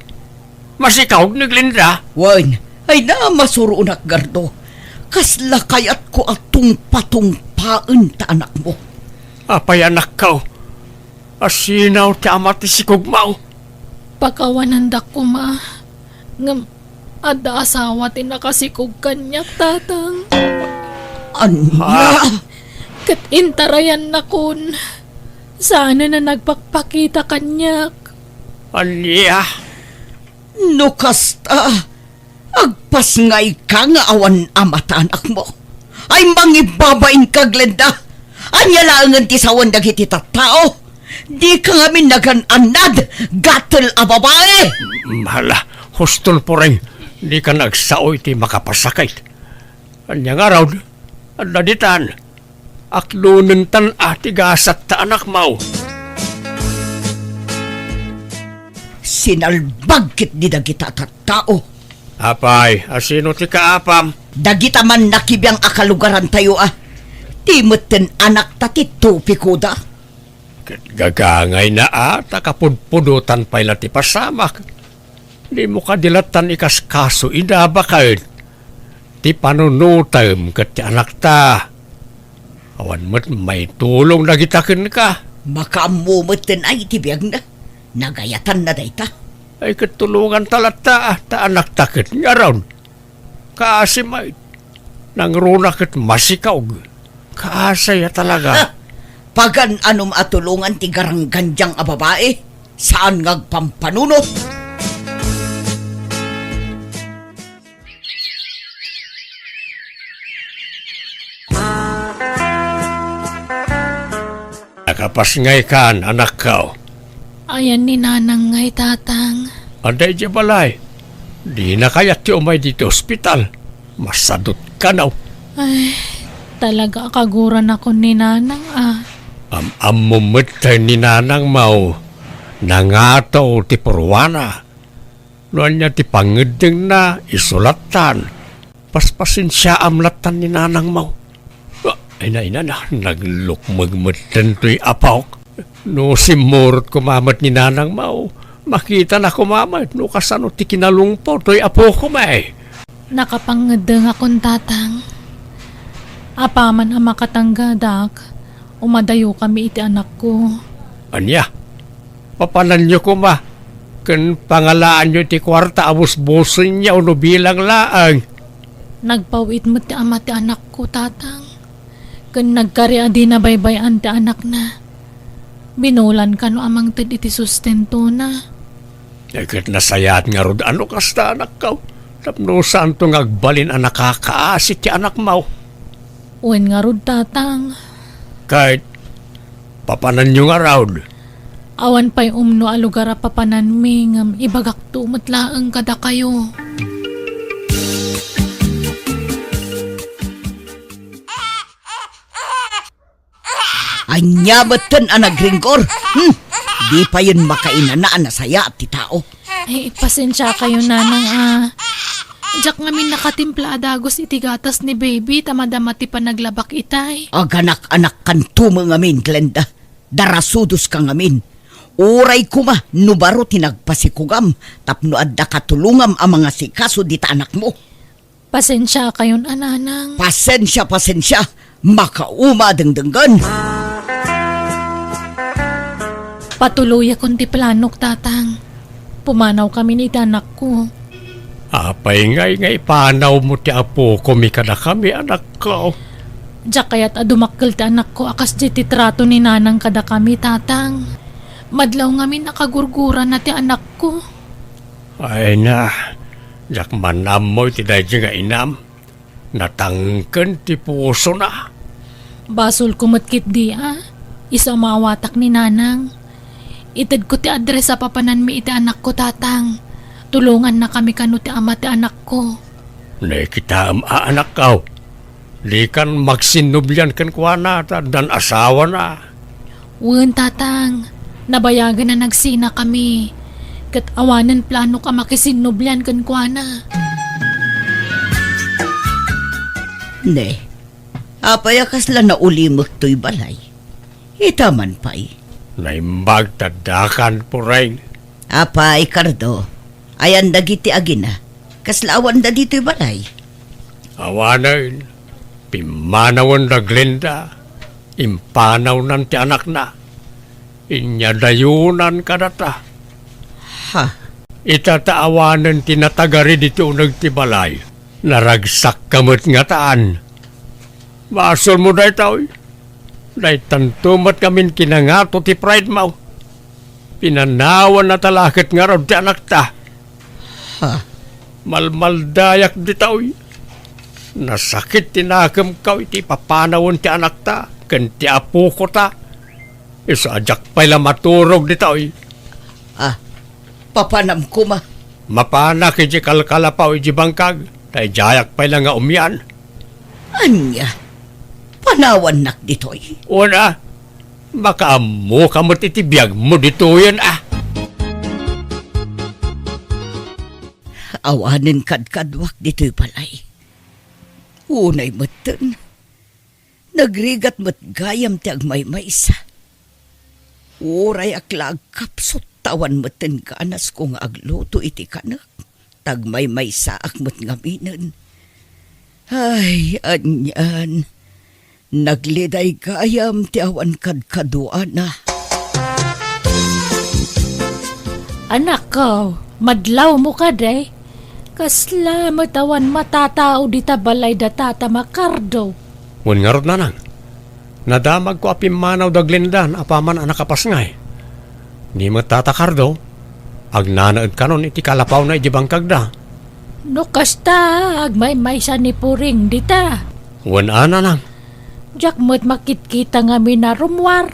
Masikaog ni Glenda? Wen, ay na, masuronak, Gardo. Kasla kayatko a tungpatungpaen ta anakmo. Apay, anakko? Asino ti ama ti sikogmo? Pakawanandak koma. Ngem adda asawa ti nakasikog kaniak, Tatang. Ania? Ah. Ket intarayannakon. Saanen a nagpakpakita kaniak. Ania? No kasta, agpasngayka nga awan ama ta anakmo. Ay, mangibabainka, Glenda! Ania laengen ti sawen dagiti tattao? Dika ngamin nagan-annad, gatel a babai! Hala, hustol, Pureng, dika agsao iti makapasakit. Ania ngarud? Adda ditan. Aklonentan a ti gasat ta anakmo. Sinalbag ketdi dagita a tattao. Apay, asino ti kaapam? Dagita man nakibiang a kalugarantayo a. Ti metten anakta ti tupikoda. Ket gagangayna a, ta kapudpudotan pay la ti pasamak. Dimo kadi lattan ikaskaso ida baket ti panunotem ket ti anakta. Awan met maitulong dagita kenka. Makaammo metten ay ti biagna. Nagayatanna dayta. Ay, ket tulonganta latta, ta anakta ket ngarud. Kaasi met. Nangruna ket masikaog. Kaasi a talaga. Ha! Pagan-anom a tulongan ti garanggandiang a babai, saan nga agpampanunot. Nakapasngaykan, anakko. Ayan ni Nanang ngay, Tatang. Adda idiay balay. Dina kayat ti umay ditoy ospital. Masadut kano. Ay, talaga a kaguranakon ni Nanang, a. Am-ammo met tay ni Nanangmo. Nangato ti purwana. No ania ti pangngeddengna, isu lattan. Paspasensiaam lattan ni Nanangmo. Ah, ina, ina na, naglukmeg metten toy apok. No simmurot koma met ni Nanangmo, makitana koma met no kasano ti kinalungpo toy apokoma. Nakapangngeddengakon, Tatang. Apaman a makatanggadak, umadayokami iti anakko. Ania? Papananyo koma, ken pangalaanyo iti kuarta a busbusenyo no bilang laeng. Nagpaw-it met ti ama ti anakko, Tatang. Ken nagkari a dina baybay-an ti anakna. Binulan kano a mangted iti sustentona. Ket nasayaat ngarud a no kasta, anakko, tapno saanto nga agbalin a nakakaasi ti anakmo. Wen ngarud, Tatang. Ket papananyo ngarud? Awan pay umno a lugar a papananmi ngem ibagakto met laeng kadakayo. Ania metten a nagringgor? Hmm? Di payen makainana a nasayaat ti tao. Ay, pasensiakayo, Nanang, a. Diak ngamin nakatimpla a dagus iti gatas ni baby ta madama ti panaglabak itay. Aganak-anakkanto met ngamin, Glenda. Darasudoska ngamin. Uray koma no baro ti nagpasikugam tapno adda katulongam a mangasikaso dita anakmo. Pasensiakayon a, Nanang. Pasensia, pasensia. Makauma a dengdenggen. Patuloyakon ti planok, Tatang. Pumanawkamin iti anakko. Apay ngay nga ipanawmo ti apokomi kadakami, anakko? Diak kayat a dumakkel ti anakko a kasdi ti trato ni Nanang kadakami, Tatang. Madlaw ngamin a kagurgurana ti anakko. Ay na, diak man ammo iti daydi nga inam. Natangken ti pusona. Basolko met ketdi a, isu a maawatak ni Nanang. Itedko ti address a papananmi iti anakko, Tatang. Tulongannakami kano ti ama ti anakko. Nakitaem a, anakko. Dikan magsinnublian kenkuana ta addan asawana. Wen, Tatang, nabayagen a nagsinakami, ket awanen planok a makisinnublian kenkuana. Ne, apay a kasla naulimek toy balay? Ita man pay. Naimbag ta addakan, Puring. Apay, Cardo, ayan dagiti agina? Kasla awanda ditoy balay? Awanen, pimmanawen da Glenda, impanawnan ti anakna. Inyadayonan kadata. Ha? Ita ta awanen ti natagari ditoy uneg ti balay. Naragsakka met ngataan. Basolmo daytoy. Daytanto met ngamin kinangato ti pride mo. Pinanawanna ta la ket ngarud ti anakta. Ha? Malmaldayak ditoy. Nasakit ti nakemko iti papanawen ti anakta ken ti apokota. Isu a diak pay la maturog ditoy. Ah, papanam koma. Mapanak iti kalkalapaw iti bangkag, ta idiayak pay la nga umian. Ania? Panawannak ditoy? Una, makaammoka met iti biagmo ditoyen, a. Awanen kadkaduak ditoy balay. Unay metten, nagrigat met gayam ti agmaymaysa. Urayak la agkapsut, ta awan metten ganasko nga agluto iti kanek. Tagmaymaysaak met ngaminen. Ay, anian, nagliday gayam ti awan kadkaduana. Anakko, madlawmo kadi? Kasla met awan matatao dita balay da Tata Makardo. Wen ngarud, nanang. Nadamagko a pimmanaw da Glenda apaman a nakapasngay. Ni met Tata Cardo, agnanaed kanon iti kalapawna iti bangkagda. No kasta, agmaymaysa ni Puring dita. Wen a, nanang. Diak met makitkita ngamin a rummuar.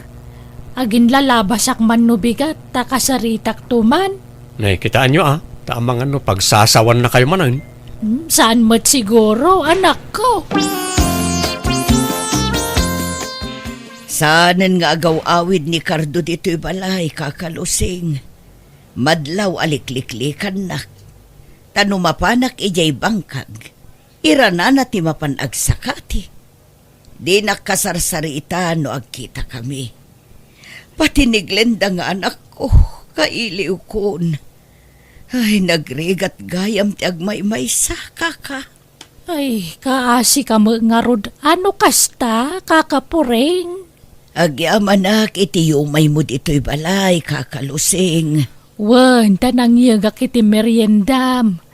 Aginlalabasak man no bigat, ta kasaritakto man. Nakitaanyo a, Ta amangan no pagsasawannakayo manen. Hmm, saan met siguro, anakko? Saanen nga agaw-awid ni Cardo ditoy balay, Kaka Lusing. Madlaw a likliklikannak. Ta no mapanak idiay bangkag, iranana ti mapan agsakati. Dinak kasarsarita no agkitakami. Pati ni Glenda nga anakko, kailiwkon. Ay, nagrigat gayam ti agmaymaysa, kaka. Ay, kaasi ka met ngarud. Ano kasta, Kaka Puring? Agyamanak iti yumaymo ditoy balay, Kaka Lusing. Wen, ta nangyegak iti meriendam.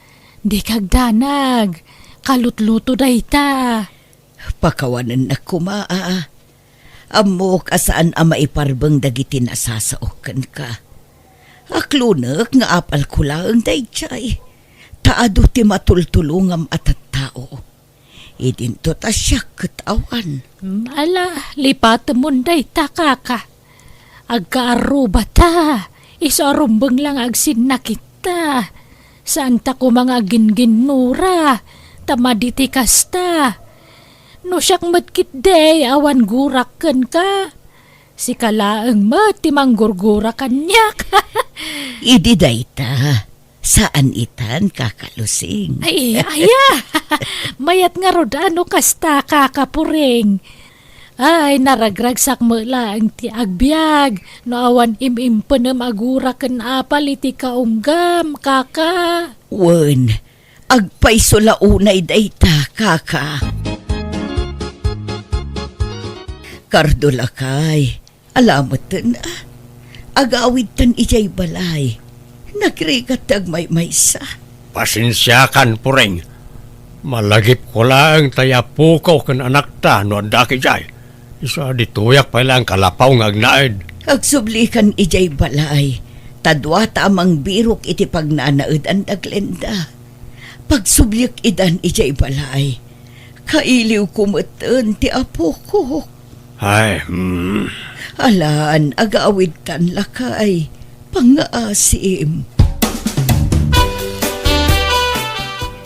Dika agdanag. Kalutluto dayta. Pakawanennak koma, a. Ammok a saan a maiparbeng dagiti nasasaok kenka. Aklonek nga apalko laeng daydiay, ta adu ti matultulongam a tattao. Idinto ta siak ket awan. Mm, ala, lipatemon dayta, kaka. Agkaarrubata, isu a rumbeng la nga agsinnakitta. Saanta koma nga agingginnura, ta madi ti kasta. No siak met ketdi, awan gurak kenka. Sika laeng met ti manggurgura kaniak. Idi dayta, saan itan, Kaka Lusing. Ay, aya. Mayat ngarud a no kasta, Kaka Puring. Ay, naragragsak met laeng ti agbiag no awan im-impenem a gura ken apal iti kaunggam, kaka. Wen, agpayso la unay dayta, kaka. Kardo lakay, ala metten, a. Agawidtan idiay balay. Nagrigat ti agmaymaysa. Pasensiakan, Puring. Malagipko laeng ta apoko ken anakta no addaak idiay. Isu a ditoyak pay laeng kalapaw nga agnaed. Agsublikan idiay balay, ta duata a mangbirok iti pagnanaedan da Glenda. Pagsubliek idan idiay balay, kailiwko metten ti apoko. Ay, hmm. Alan, agawidtan lakay, pangngaasim.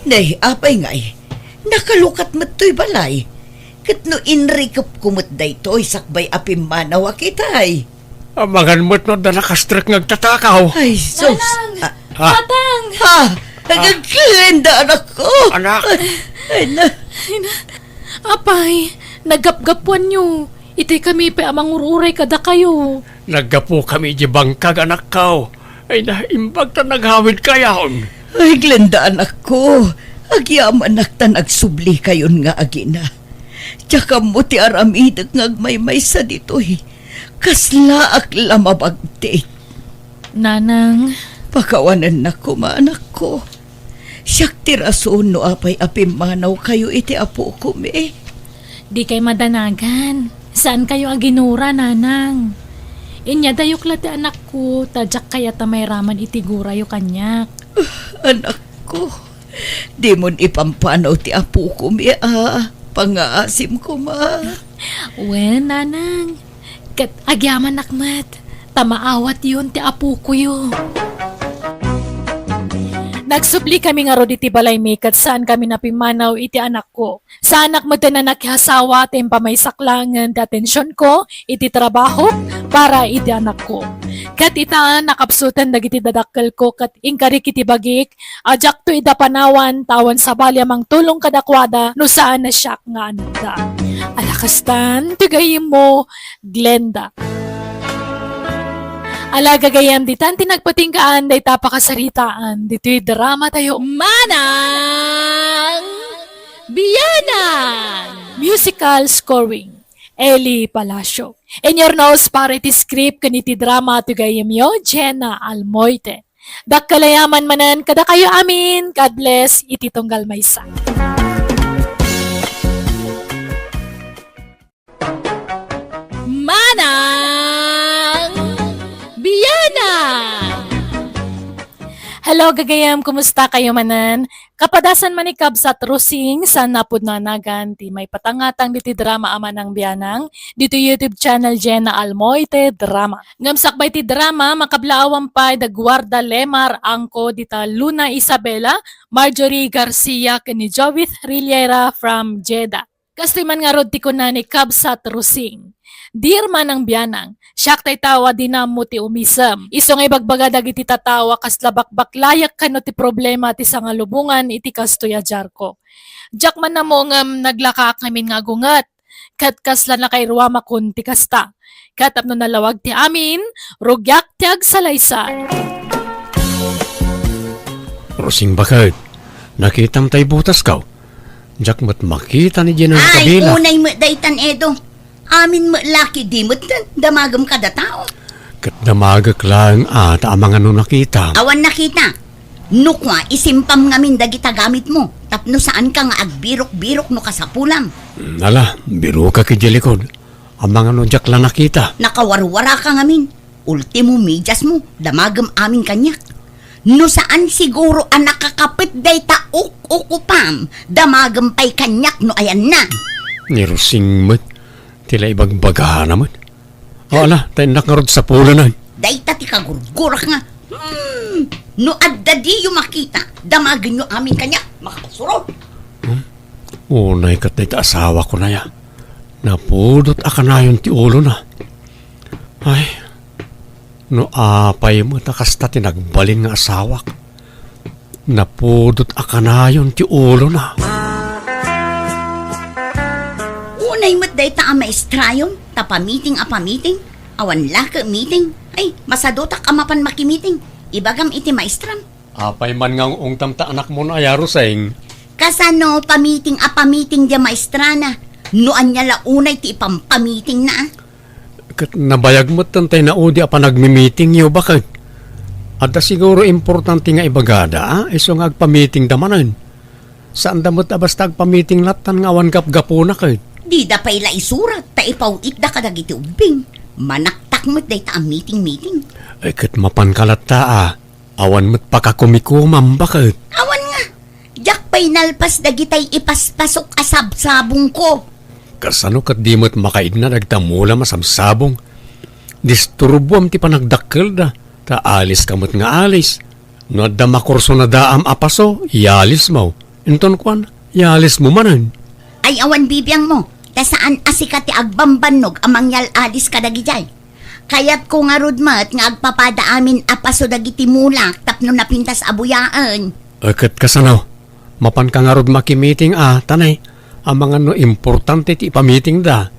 Nay, apay ngay, nakalukat met toy balay. Ket no inrikepko met daytoy sakbay a pimmanaw a kitay. Amangan met no adda nakastrek nga agtatakaw. Ay, sus. Nanang! Ah. Ah. Patang! Ah, ah. Glenda, anakko. Anak. Ay, na. Ay, na. Apay, naggapgapuanyo. Itay kami pay a mangur-uray kadakayo. Naggapukami iti bangkag, anakko. Ay, naimbag ta nagawidkayon. Ay, Glenda, anakko. Agyamanak ta nagsublikayon nga agina. Diak ammo ti aramidek nga agmaymaysa ditoy. Kaslaak la mabagtik. Nanang. Pakawanennak koma, anakko. Siak ti rason no apay a pimmanawkayo iti apokami. Dikay madanagan. Saankayo a ginura, nanang. Inyadayok la ti anakko, ta diak kayat a mairaman iti gurayo kaniak. Anakko, dimon ipampanaw ti apokami a pangngaasim koma. Wen, nanang. Ket agyamanak met, ta maawatyon ti apokoyo. Nagsublikamin ngarud iti balaymi ket saankami a pimmanaw iti anakko. Saanak metten a nakiasawa ta impamaysak laengen ti atensionko iti trabahok para iti anakko. Ket ita, nakapsuten dagiti dadakkelko ket inkarik iti bagik a diakto ida panawan ta awan sabali a mangtulong kadakuada no saan a siak nga anakda. Ala kastan ti gayyemmo, Glenda. Ala gagayyem, ditan ti nagpatinggaan dayta a pakasaritaan ditoy dramatayo, Manang Bianan! Musical scoring, Eli Palacio. Inyurnos para iti script ken iti drama ti gayyemyo, Jenna Almoite. Dakkel a yaman manen kadakayo amin. God bless iti tunggal maysa. Manang Bianan! Hello, gagayem, kumusta kayo manen? Kapadasan man ni Kabsat Rosing, saan napudno a nagan ti maipatangatang ditoy drama a Manang Bianang, ditoy YouTube channel Jenna Almoite Drama. Ngem sakbay ti drama, makablaawan pay da Guarda Lemar Angko dita Luna Isabela, Marjorie Garcia ken ni Jovith Rillera from Jeddah. Kastoy man ngarud ti kuna ni Kabsat Rosing, "Dear Manang Bianang, siak tay tao a dinammo ti umisem. Isu nga ibagbaga dagiti tattao a kasla bakbaklayak kano ti problema ti sangalubongan iti kastoy a diarko. Diak man ammo ngem naglakaak ngamin nga agunget, ket kasla nakairuamakon ti kasta. Ket tapno nalawag ti amin, rugiak ti agsalaysay." Rosing baket, nakitam tay butasko? Diak met makita ni Jenna. Ay, kabila. Unay met daytan, Edo. Amin met laki, di met damagen kada tao. Ket damagek laeng a ta amangan no nakita. Awan nakita. No kua, isimpam ngamin dagita gamitmo. Tapno saanka nga agbirok-birok no kasapulam. Ala, birokak idiay likod. Amangan no diak la nakita. Nakawarwaraka ngamin. Ultimo, mediasmo, damagem amin kaniak. No saan siguro a nakakapet dayta uk-ukupam, damagem pay kaniak no ayanna. Ni Rosing met, ti la ibagbagana met. O, ala, ta innak ngarud sapulenen. Dayta ti kagurgurak nga, hmm, no adda diyo makita, damagenyo amin kaniak, makapasurot. Hmm? Unay ket dayta asawak, kunaya. Napudot a kanayon ti ulona. Ay, no apay met a kasta ti nagbalin nga asawak, napudot a kanayon ti ulona. Unay met dayta a maestrayon, ta pamiting a pamiting, awan lake meeting. Ay, masadutak a mapan makimiting. Ibagam iti maestram. Apay man nga ung-ungtam ta anakmon aya, Rosing? Kasano pamiting a pamiting dia maestrana? No ania la unay ti ipampamitingna, a? Ket nabayag met tay naudi a panagmimitingyo, baket. Adda siguro importante nga ibagada, a? Isu nga agpamitingda manen. Saanda met a basta agpamiting lattan nga awan gapgapuna ket. Dida pay la isurat ta ipaw-itda kadagiti ubbing. Manaktak met dayta a miting-miting. Ay, ket mapanka latta, a? Awan met pakakumikumam, baket. Awan nga. Diak pay nalpas dagitay ipaspasok a sabsabongko. Kasano ket di met makaidna dagita mulam a sabsabong? Disturbuam ti panagdakkelda, ta aliska met nga alis. No adda makursunadaam a paso, ialismo. Inton kuan, ialismo manen. Ay, awan bibiangmo, ta saan a sika ti agbambannog a mangyal-alis kadagijay. Kayatko ngarud met nga agpapada amin a paso dagiti mulak tapno napintas a buyaen. E, ket kasano? Mapanka ngarud makimiting a, tanay, amangan no importante ti ipamitingda.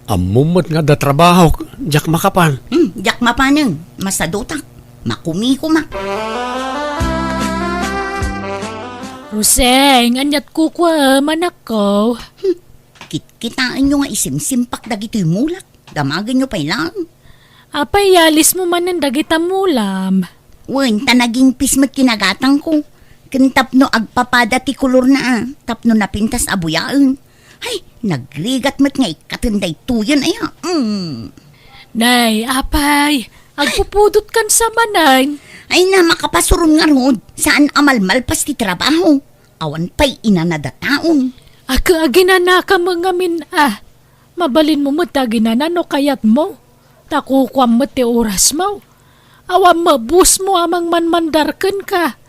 Ammom met nga adda trabahok, diak makapan. Hmm, diak mapanen. Masadutak. Makumikumak. Rosing, aniat kukuam, anakko? Hmm, kitkitaenyo nga isimsimpak dagitoy mulak. Damagenyo pay laeng. Apay, ialismo manen dagita mulam? Wen, ta nagingpis met ti nagatangko. Ken tapno agpapada ti kolorna, a, tapno napintas a buyaen. Ay, nagrigat met nga ikkaten daytoyen, aya. Mm. Nay, apay, agpupudotkan sa manen. Ay na, makapasuron ngarud. Saan a malmalpas ti trabaho? Awan pay inanada taon. Ag-, aginanakam ngamin, a. Mabalinmo met ti aginana no kayatmo. Ta kukuam met ti orasmo. Awan mabusmo a mangmanmandar kenka.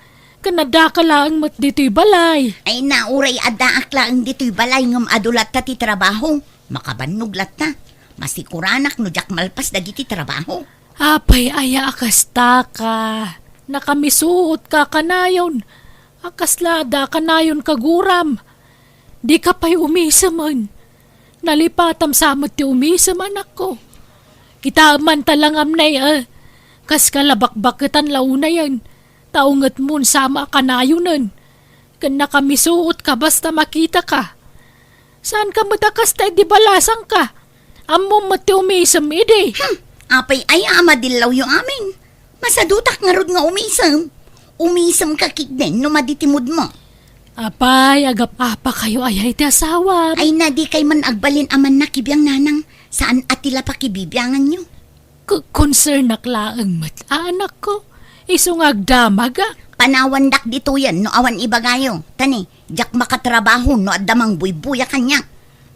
Ken adda ka laeng met ditoy balay. Ay na, uray addaak laeng ditoy balay ngem adu latta ti trabaho. Makabannog latta. Masikuranak no diak malpas dagiti trabaho. Apay aya a kasta ka? Nakamisuot ka kanayon. A kasla adda kanayon kaguram. Dika pay umisemen. Nalipatam sa met ti umisem, anakko. Kitaem man ta langam nay, a. Kas ka la bakbaketan la unayen, ta ungetmon sa met a kanayonen. Ken nakamisuot ka basta makita ka. Saan ka met a kasta idi balasang ka? Ammom met ti umisem idi. Hmm, apay aya a madillawyo amin? Masadutak ngarud nga umisem. Umisem ka ketdin no madi ti moodmo. Apay, agap-apa kayo aya iti asawam? Ay na, di kay man agbalin a mannakibiang, nanang. Saan a ti la pakibibianganyo? K-, concernak laeng met, a, anakko. Isu nga agdamag, a? Panawandak ditoyen no awan ibagayo. Tani, diak makatrabaho no adda mangbuybuya kaniak.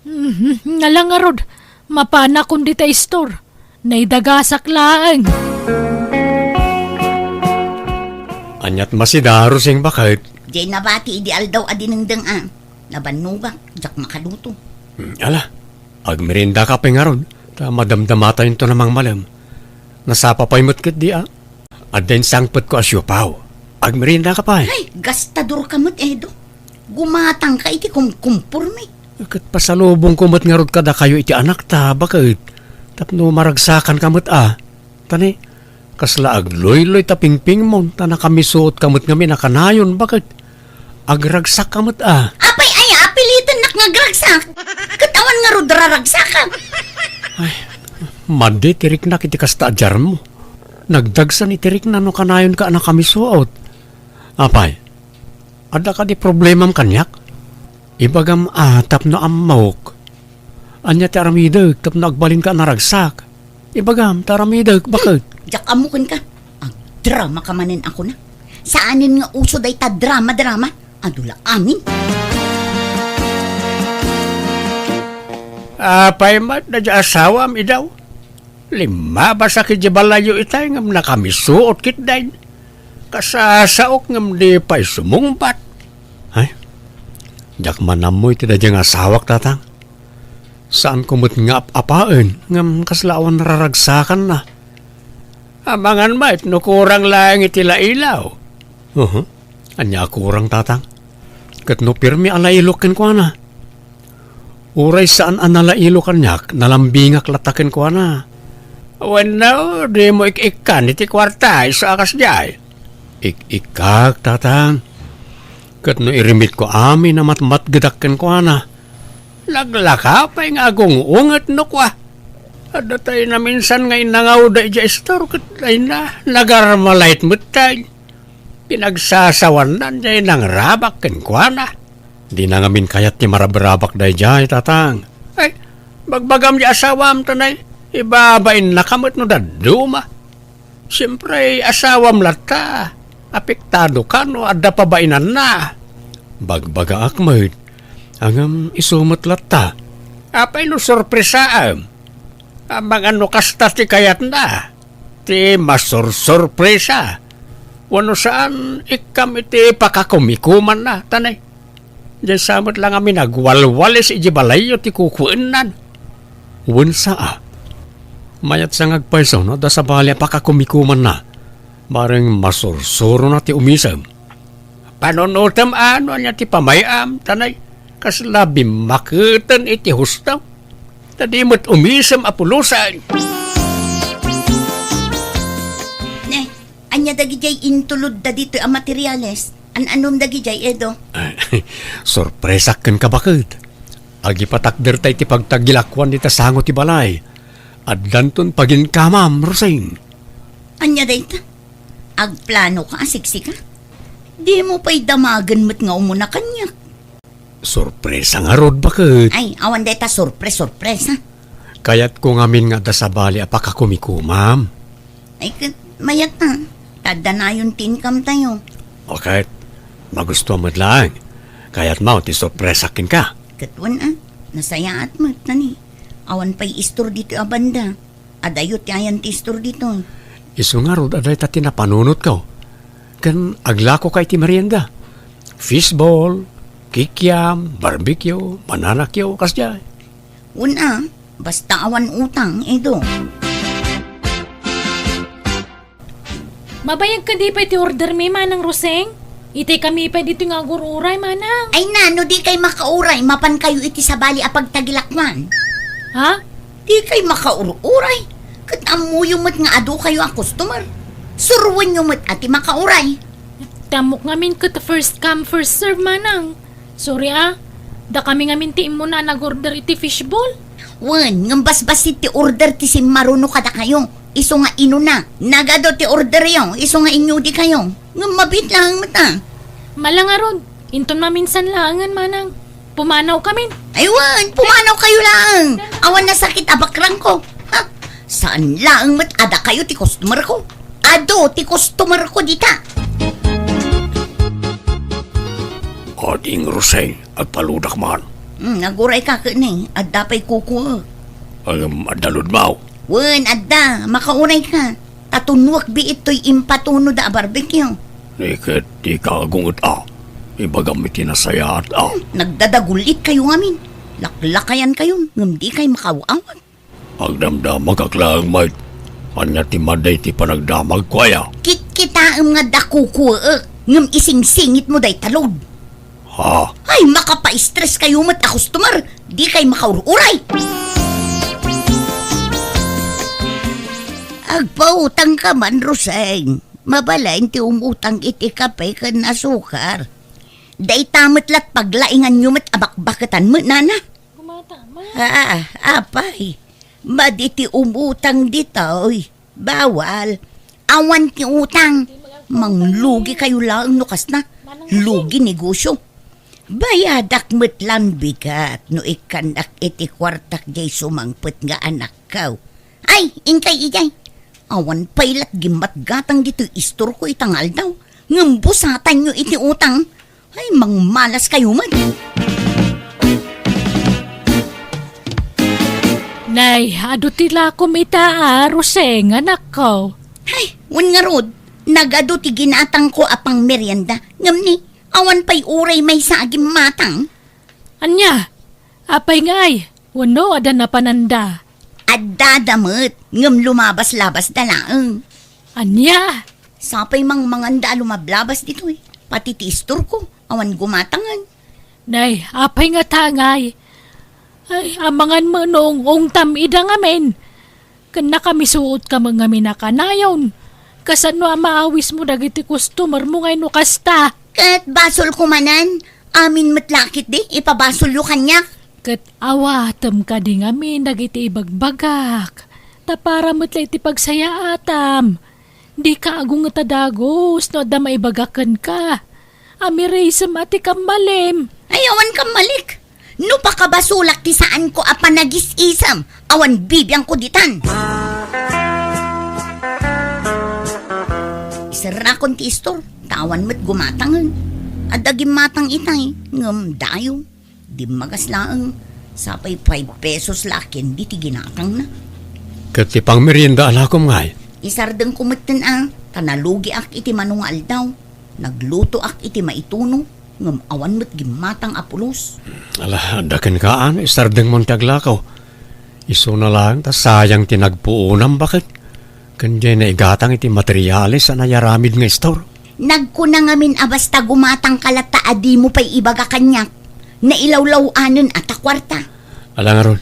Mhm, nga la ngarud, mapanakon dita istor. Naidagasak laeng. Aniat masida, Rosing, baket? Diay nabati idi aldaw a dinengdeng, a. Nabannogak, diak makaluto. Hmm, ala, agmeriendaka pay ngarud, ta madamdamatayonto a mangmalem. Nasapa pay met ketdi, a. Adda insangpetko a siopaw. Agmeriendaka pay. Ay, gastadorka met, Edo. Gumatangka iti kumkumpormi. Ket pasalubongko met ngarud kadakayo iti anakta, baket. Tapno maragsakanka met, a. Tani, kasla agluyloy ta pingpingmon, ta nakamisuotka met ngamin a kanayon, baket. Agragsakka met, a. Apay aya a pilitennak nga agragsak? Ket awan ngarud raragsakak. Ay, madi ti riknak iti kasta a diarmo. Nagdagsa ni ti rikna no kanayonka a nakamisuot. Apay, adda kadi problemam kaniak? Ibagam a tapno ammok. Ania ti aramidek tapno agbalinka a naragsak? Ibagam ta aramidek, baket? Diak ammo kenka. Agdramaka manen a kuna. Saanen nga uso dayta drama-drama. Adu la amin. Apay met daydiay asawam, Edo? Limmabasak idiay balayyo itay ngem nakamisuot ketdin. Kasasaok ngem di pay sumungbat. Ay, diak man ammo iti daydiay nga asawak, tatang. Saanko met nga ap-apaen ngem kasla awan raragsakanna. Amangan met no kurang laeng iti lailaw. Uhu. Ania a kurang, tatang? Ket no pirmi a lailok kenkuana? Uray saan a nalailo kaniak, nalambingak latta kenkuana. Wenno, dimo ik-ikkan iti kuarta, isu a kasdiay? Ik-ikkak, tatang. Ket no irimitko amin a matmatgedak kenkuana, naglaka pay nga agung-unget no kua. Adda tay naminsan nga innangawda idiay istor ket dayna, nagarmalait mettay. Pinagsasawannan jay nangrabak kenkuana. Dina ngamin kayat ti marabrabak dayjay, tatang. Ay, bagbagam jay asawam, tanay. Ibabainna ka met no dadduma. Siempre, asawam latta. Apektado ka no adda pabainanna. Bagbagaak met. Ngem isu met latta. Apay no sorpresaem? Amangan no kasta ti kayatna. Ti masursurpresa. Wenno saan, ikkam iti pakakumikumanna, tanay. Diay sa met la ngamin agwalwalis idiay balayyo ti kukuennan. Wen sa a. Mayat sa nga agpayso no adda sabali a pakakumikumanna. Bareng masursurona ti umisem. Panunotem a no ania ti pamay-am, tanay. Kasla bimmaketen iti husto. Ta di met umisem a pulosan. Ne, ania dagidiay intulodda ditoy a materiales? An-anom dagidiay, Edo? Sorpresak kenka, baket. Agipatakderta iti pagtagilakuan dita sango ti balay. Addanton paginkamam, Rosing. Ania dayta? Agplano ka a siksika? Dimo pay damagen met nga umuna kaniak. Sorpresa ngarud, baket. Ay, awan dayta sorpres-sorpresa. Kayatko ngamin nga adda sabali a pakakumikumam. Ay, ket mayat a. Ta adda nayon ti income tayo. O ket, magustuam met laeng. Kayatmo ti sorpresa kenka. Ket wen a, nasayaat met, tani. Awan pay istor ditoy a banda. Adayo ti ayan ti istor ditoy. Isu ngarud a dayta ti napanunotko. Ken aglakoka iti merienda. Fishball, kikiam, barbecue, banana cue, kasdiay. Wen a, basta awan utang, Edo. Mabayag kadi pay ti order mi, Manang Roseng? Itay kami pay ditoy nga agur-uray, Manang. Ay na, no dikay makauray, mapankayo iti sabali a pagtagilakuan. Ha? Dikay makaur-uray. Ket ammoyo met nga adukayo a customer. Suroenyo met a ti makauray. Ti ammok ngamin ket first come, first serve, Manang. Sorry a, dakami ngamin ti immuna a nag-order iti fishball. Wen, ngem basbassit ti order ti simmaruno kadakayo. Isu nga inuna. Nagadu ti orderyo, isu nga inyudikayo. Ngem mabiit laeng met a. Mala ngarud, inton maminsan laengen, Manang. Pumanawkamin. Ay wen, pumanawkayo laeng. Awan nasakit a bakrangko. Ha? Saan laeng met a dakayo ti customerko. Adu ti customer ko dita. Ading Roseng, agpaludak man. Hmm, aguray ka ket ni, adda pay kukuek. Ngem adda ludmaw? Wen, adda, makauray ka. Ta tunuek biit toy impatuno da a barbecue. Ni ket dika agunget a. Ibagam iti nasayaat a. Hmm, nagdadagulit kayo ngamin. Laklakayan kayo, ngem di kay makaw-awat. Agdamdamagak laeng met. Ania ti madi ti panagdamagko aya? Kitkitaem nga adda kukuek, ngem isingsingit mo dayta load. Ha? Ay, makapa-stress kayo met a customer. Di kay makaur-uray. Agpautang ka man, Roseng. Mabalin ti umutang iti kape ken asukar. Dayta met lat paglainganyo met a bakbaketan met, nana. Gumata, ma. Ah, apay. Madi ti umutang ditoy. Bawal. Awan ti utang. Manglugi kayo laeng no kasna. Lugi negosyo. Bayadak met lan bigat no ikkannak iti kuartak jay sumangpet nga anakko. Ay, inkay ijay. Awan pay lat gimmatgatang ditoy istorko ita nga aldaw. Ngem busatanyo iti utang. Ay, mangmalas kayo met. Nay, adu ti lakom ita a, Roseng, anakko. Ay, wen ngarud, nagadu ti ginatangko a pangmerienda. Ngem ni, awan pay uray maysa a gimmatang. Ania? Apay ngay? Wenno adda napananda? Addada met, ngem lumabas-labasda laeng. Ania? Sapay mangmanganda a lumablabas ditoy. Pati ti istorko, awan gumatangen. Nay, apay ngata ngay? Ay, amangan met no ung-ungtam ida ngamin. Ken nakamisuot ka met ngamin a kanayon. Kasano a maawismo dagiti customer mo ngay no kasta? Ket basolko manen, amin met la ketdi, ipabasolyo kaniak. Ket awatem kadi ngamin dagiti ibagbagak, ta para met la iti pagsayaatam. Dika agunget a dagus no adda maibaga kenka. Amirisem a ti kammalim. Ay, awan kammalik. No pakabasolak ti saanko a panagis-isem, awan bibiangko ditan. Iserrakon ti istor, ta awan met gumatangen. Adda gimmatang itay, ngem dayo. Dimmagas laeng, sapay five pesos la ken diti ginatangna. Ket ti pangmerienda a lakom ngay? Isardengko metten a, ta nalugiak iti mano nga aldaw. Naglutoak iti maituno, ngem awan met gimmatang a pulos. Ala, adda kenka, isardengmon ti aglakaw. Isuna laeng ta sayang ti nagpuonam baket. Ken diay naigatang iti materiales a nayaramid nga istor. Nagkuna ngamin a basta gumatangka latta a dimo pay ibaga kaniak, nailawlaw-anen a ta kuarta. Ala ngarud,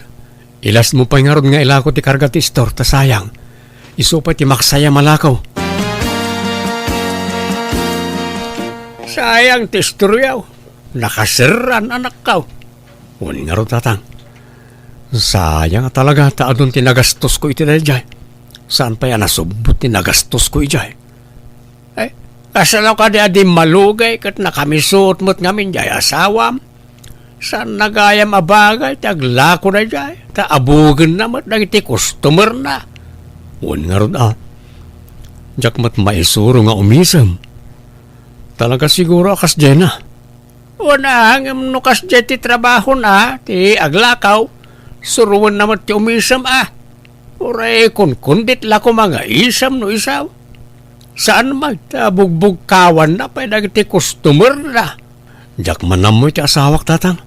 ilasmo pay ngarud nga ilako ti karga ti istor ta sayang. Isu pay ti maksayam a lakaw. Sayang ti istoryaw. Nakaserran, anakkaw. Wen ngarud, tatang. Sayang a talaga ta adun ti nagastosko iti daydiay. Saan pay a nasubbot ti nagastosko idiay. Eh, kasano kadi a di malugay ket nakamisuot met ngamin diay asawam? Saan nagayam a bagay ti aglako daydiay, ta abugenna met dagiti customerna. Wen ngarud a, diak met maisuro nga umisem. Talaga siguro a kasdiayna. Wen a, ngem no kasdiay ti trabahona, ti aglakaw, suroenna met ti umisem a. Uray kunkundit la koma nga isem no isaw. Saan met ta bugbugkawanna pay dagiti customerna. Diak man ammo iti asawak, tatang.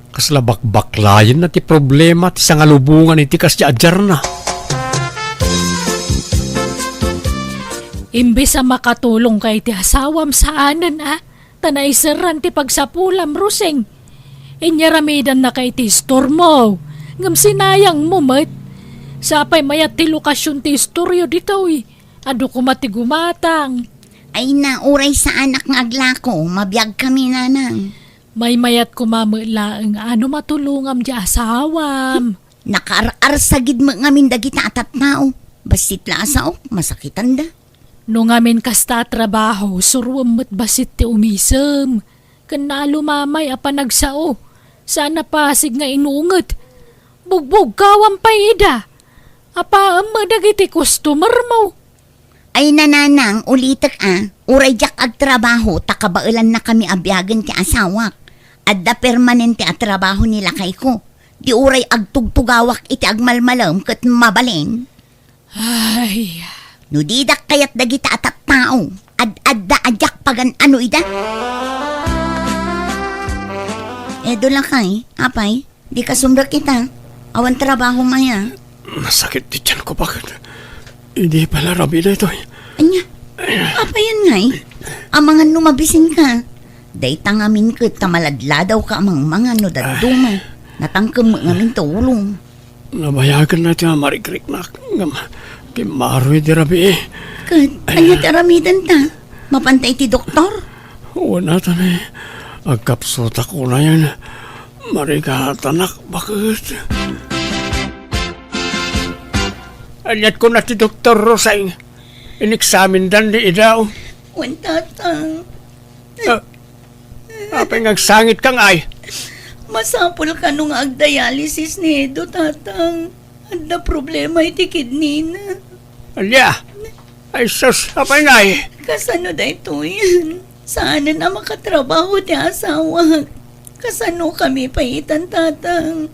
Kasla bakbaklayenna ti problema ti sangalubongan iti kasdiay a diarna. Imbes a makatulongka iti asawam, saanen a, ta naiserran ti pagsapulam, Roseng. Inyaramidannaka iti istormo, ngem sinayangmo met. Sapay mayat ti lokasion ti istoryo ditoy. Adu koma ti gumatang. Ay na, uray saanak nga aglako, mabiagkami, nanang. Maymayat koma met laeng a no matulongam diay asawam. Nakaar-arsagid met ngamin dagita a tattao. Bassit la a saok, masakitanda. No ngamin kasta a trabaho, suroem met bassit ti umisem. Ken naalumamay a panagsao, saan a pasig nga inunget. Bugbugkawam pay ida. Apaem met dagiti customermo. Ay, nanang, ulitek a, uray diak agtrabaho ta kabaelannakami a biagen ti asawak. Adda permanente a trabaho ni lakayko. Di uray agtugtugawak iti agmalmalem ket mabalin. Ay. No didak kayat dagita a tattao, ad-adda a diak pagan-ano ida. Edo lakay, apay, di ka sumrek ita. Awan trabaho maya. Masakit ti tiyan ko, bakit? Idi pala rabii daytoy. Anya? Apayan ngay? Amangan no mabisin ka. Dayta ngamin ket ta maladladaw ka amang mangan no dadduma. Natangkem met ngamin ta ulong. Nabayagen na ti marikriknak. Ngem, kimmaro idi rabii. Ket, ania ti aramiden ta? Mapanta iti doktor? Wen ata ni, agkapsutak unayen. Marigatanak, baket. Aniat kuna ti doktor, Roseng? Ineksamindan ni Idaw. Wen, tatang. Ah, apay nga agsangit ka ngay? Masapul kano nga agdialysis ni Edo, tatang. Adda problema iti kidney na. Ania? Ay sus, apay ngay? Kasano daytoy? Saanen a makatrabaho ti asawak. Kasano kami pay itan, tatang?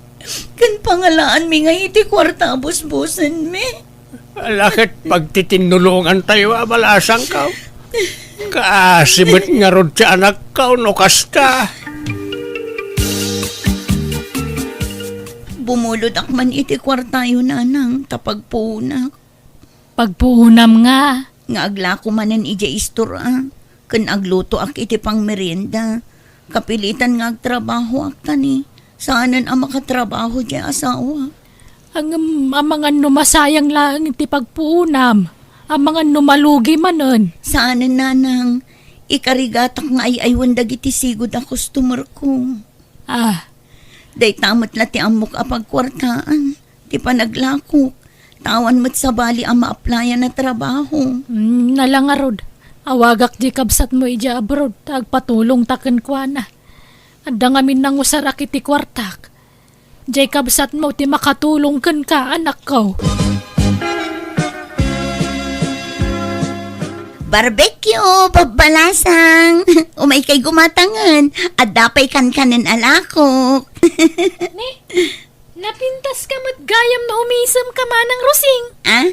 Ken pangalaanmi nga iti kuarta a busbusenmi. Ala ket pagtitinulongantayo a balasangko. Kaasi met ngarud ti anakko no kasta. Bumulod ak man iti kuartayo, nanang, ta pagpuonak. Pagpuonam nga? Nga aglako manen idiay istor a, ken aglutoak iti pangmerienda. Kapilitan nga agtrabahoak ta ni, saanen a makatrabaho ti asawa. Ngem amangan no masayang laeng ti pagpuonam, amangan no malugi manen. Saanen, nanang, ikarigatak nga ay-aywen dagiti sigud a customer ko. Ah. Dayta met la ti ammok a pagkuartaan, ti panaglakok, ta awan met sabali a ma-applyan a trabaho. Mm, nala ngarud, awagak di kabsatmo idiay abroad, ta agpatulongta kenkuana. Adda ngamin nangusarak iti kuartak. Diay kabsatmo ti makatulong kenka, anakko. Barbecue, babbalasang. Umaykay gumatangen. Adda pay kankanen a lakok. Ne, napintas ka met gayam no umisem ka, Manang Rosing. Ah?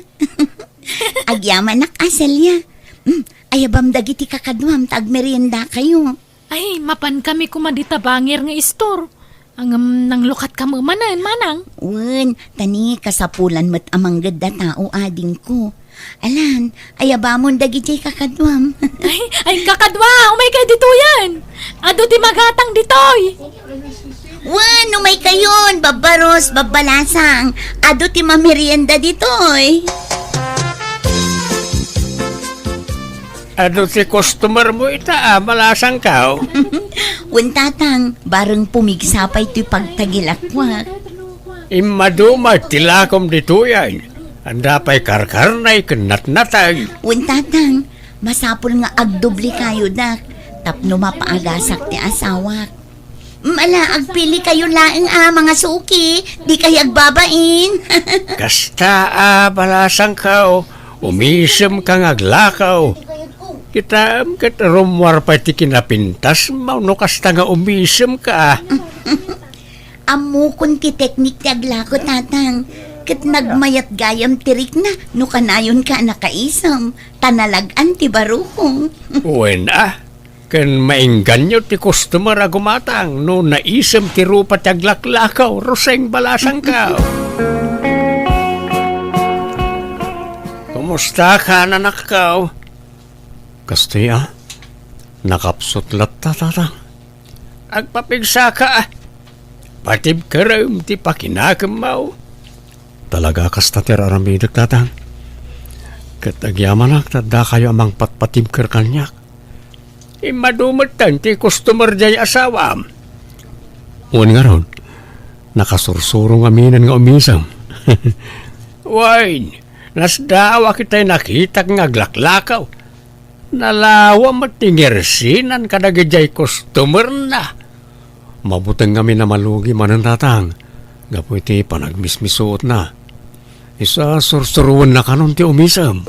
Agyamanak a, Celia. Mm, ayabam dagiti kakaduam ta agmeriendakayo. Ay, mapan kami koma dita bangir nga istor. Ngem nanglukat ka met manen, manang? Wen, ta ni kasapulan met a manggedda tao, adingko. Alan, ayabamon dagiti kakaduam. Ay, ay, kakadua, umaykay ditoyen. Adu ti magatang ditoy. Wen, umaykayon, babbaros, babbalasang. Adu ti mamerienda ditoy. Adu ti customer mo ita, a, balasangko. Wen, tatang, bareng pumigsa pay ti pagtagilakwak. Immaduma ti lakom ditoyen. Adda pay karkarnay ken natnatay. Wen, tatang, masapul nga agdoblekayo, dak, tapno mapaagasak ti asawak. Mm, ala, agpilikayo laeng a mangasuki, dikay agbabain. Kasta a balasangko, umisemka nga aglakaw. Kitaem ket rummuar pay ti kinapintasmo no kasta nga umisemka. Ammokon ti teknik ti aglako, tatang, ket nagmayat gayam ti rikna no kanayonka a nakaisem, ta nalag-an ti barukong. Wen a, ken maingganyo ti customer a gumatang no naisem ti rupa ti aglaklakaw, Roseng, balasangko. Kumusta ka, nanakko? Kastoy a, nakapsut latta, tatang. Agpapigsaka, patibkerem ti pakinakemmo. Talaga kasta ti ar-aramidek, tatang. Ket agyamanak ta addakayo a mangpatpatibker kaniak. Immadu metten ti customer diay asawam. Wen ngarud, nakasursurong aminen nga umisem. Wen, nasdaawak itay nakitak nga aglaklakaw. Nalawa met ti ngersinan kadagidiay customerna. Mabuteng ngamin a malugi manen, tatang, gapu iti panagmismisuotna. Isu a sursuroenna kanon ti umisem.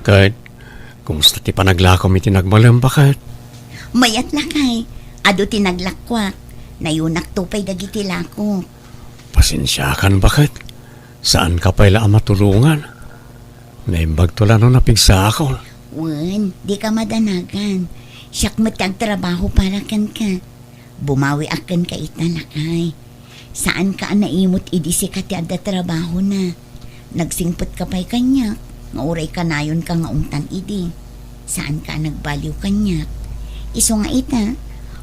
Ket, kumusta ti panaglakom iti nagbalem, baket? Mayat, lakay. Adu ti naglakuak. Nayunakto pay dagiti lakok. Pasensiakan, baket. Saanka pay la a matulongan. Naimbagto la no napigsaakon. Wen, dika madanagan. Siak met ti agtrabaho para kenka. Bumawiak kenka ita, lakay. Saanka a naimut idi sika ti adda trabahona. Nagsingpetka pay kaniak, nga uray kanayonka nga umtan idi. Saanka a nagbaliw kaniak. Isu nga ita,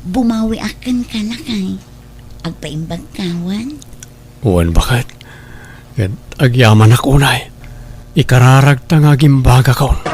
bumawiak kenka, lakay. Agpaimbagka, wen? Wen, baket. Ket agyamanak unay. Ikararagta nga agimbagakon.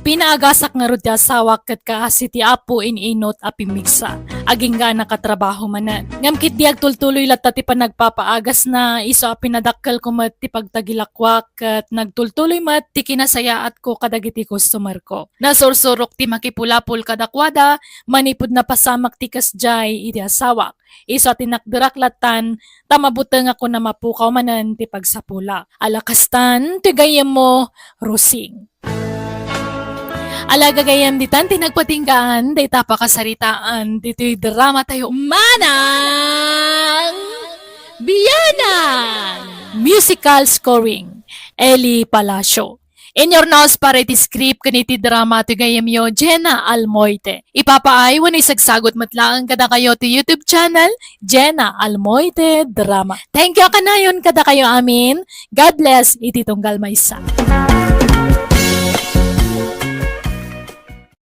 Pinaagasak ngarud ti asawak ket kaasi ti Apo in-inut a pimmigsa. Agingga a nakatrabaho manen. Ngem ketdi agtultuloy latta ti panagpapaagasna, isu a pinadakkelko met ti pagtagilakuak ket nagtultuloy met ti kinasayaatko kadagiti customerko. Nasursurok ti makipulapol kadakuada manipud napasamak ti kasdiay iti asawak. Isu a tinakderak lattan, ta mabutengakon a mapukaw manen ti pagsapula. Ala kastan ti gayyemmo, Rosing. Ala gagayyem, ditan ti nagpatinggaan dayta a pakasaritaan ditoy drama tayo, Manang Bianang! Musical scoring, Eli Palacio. Inyurnos para iti script ken iti drama ti gayyemyo, Jenna Almoite. Ipapaay wenno isagsagut met laeng kadakayo ti YouTube channel, Jenna Almoite Drama. Thank you a kanayon kadakayo amin. God bless iti tunggal maysa.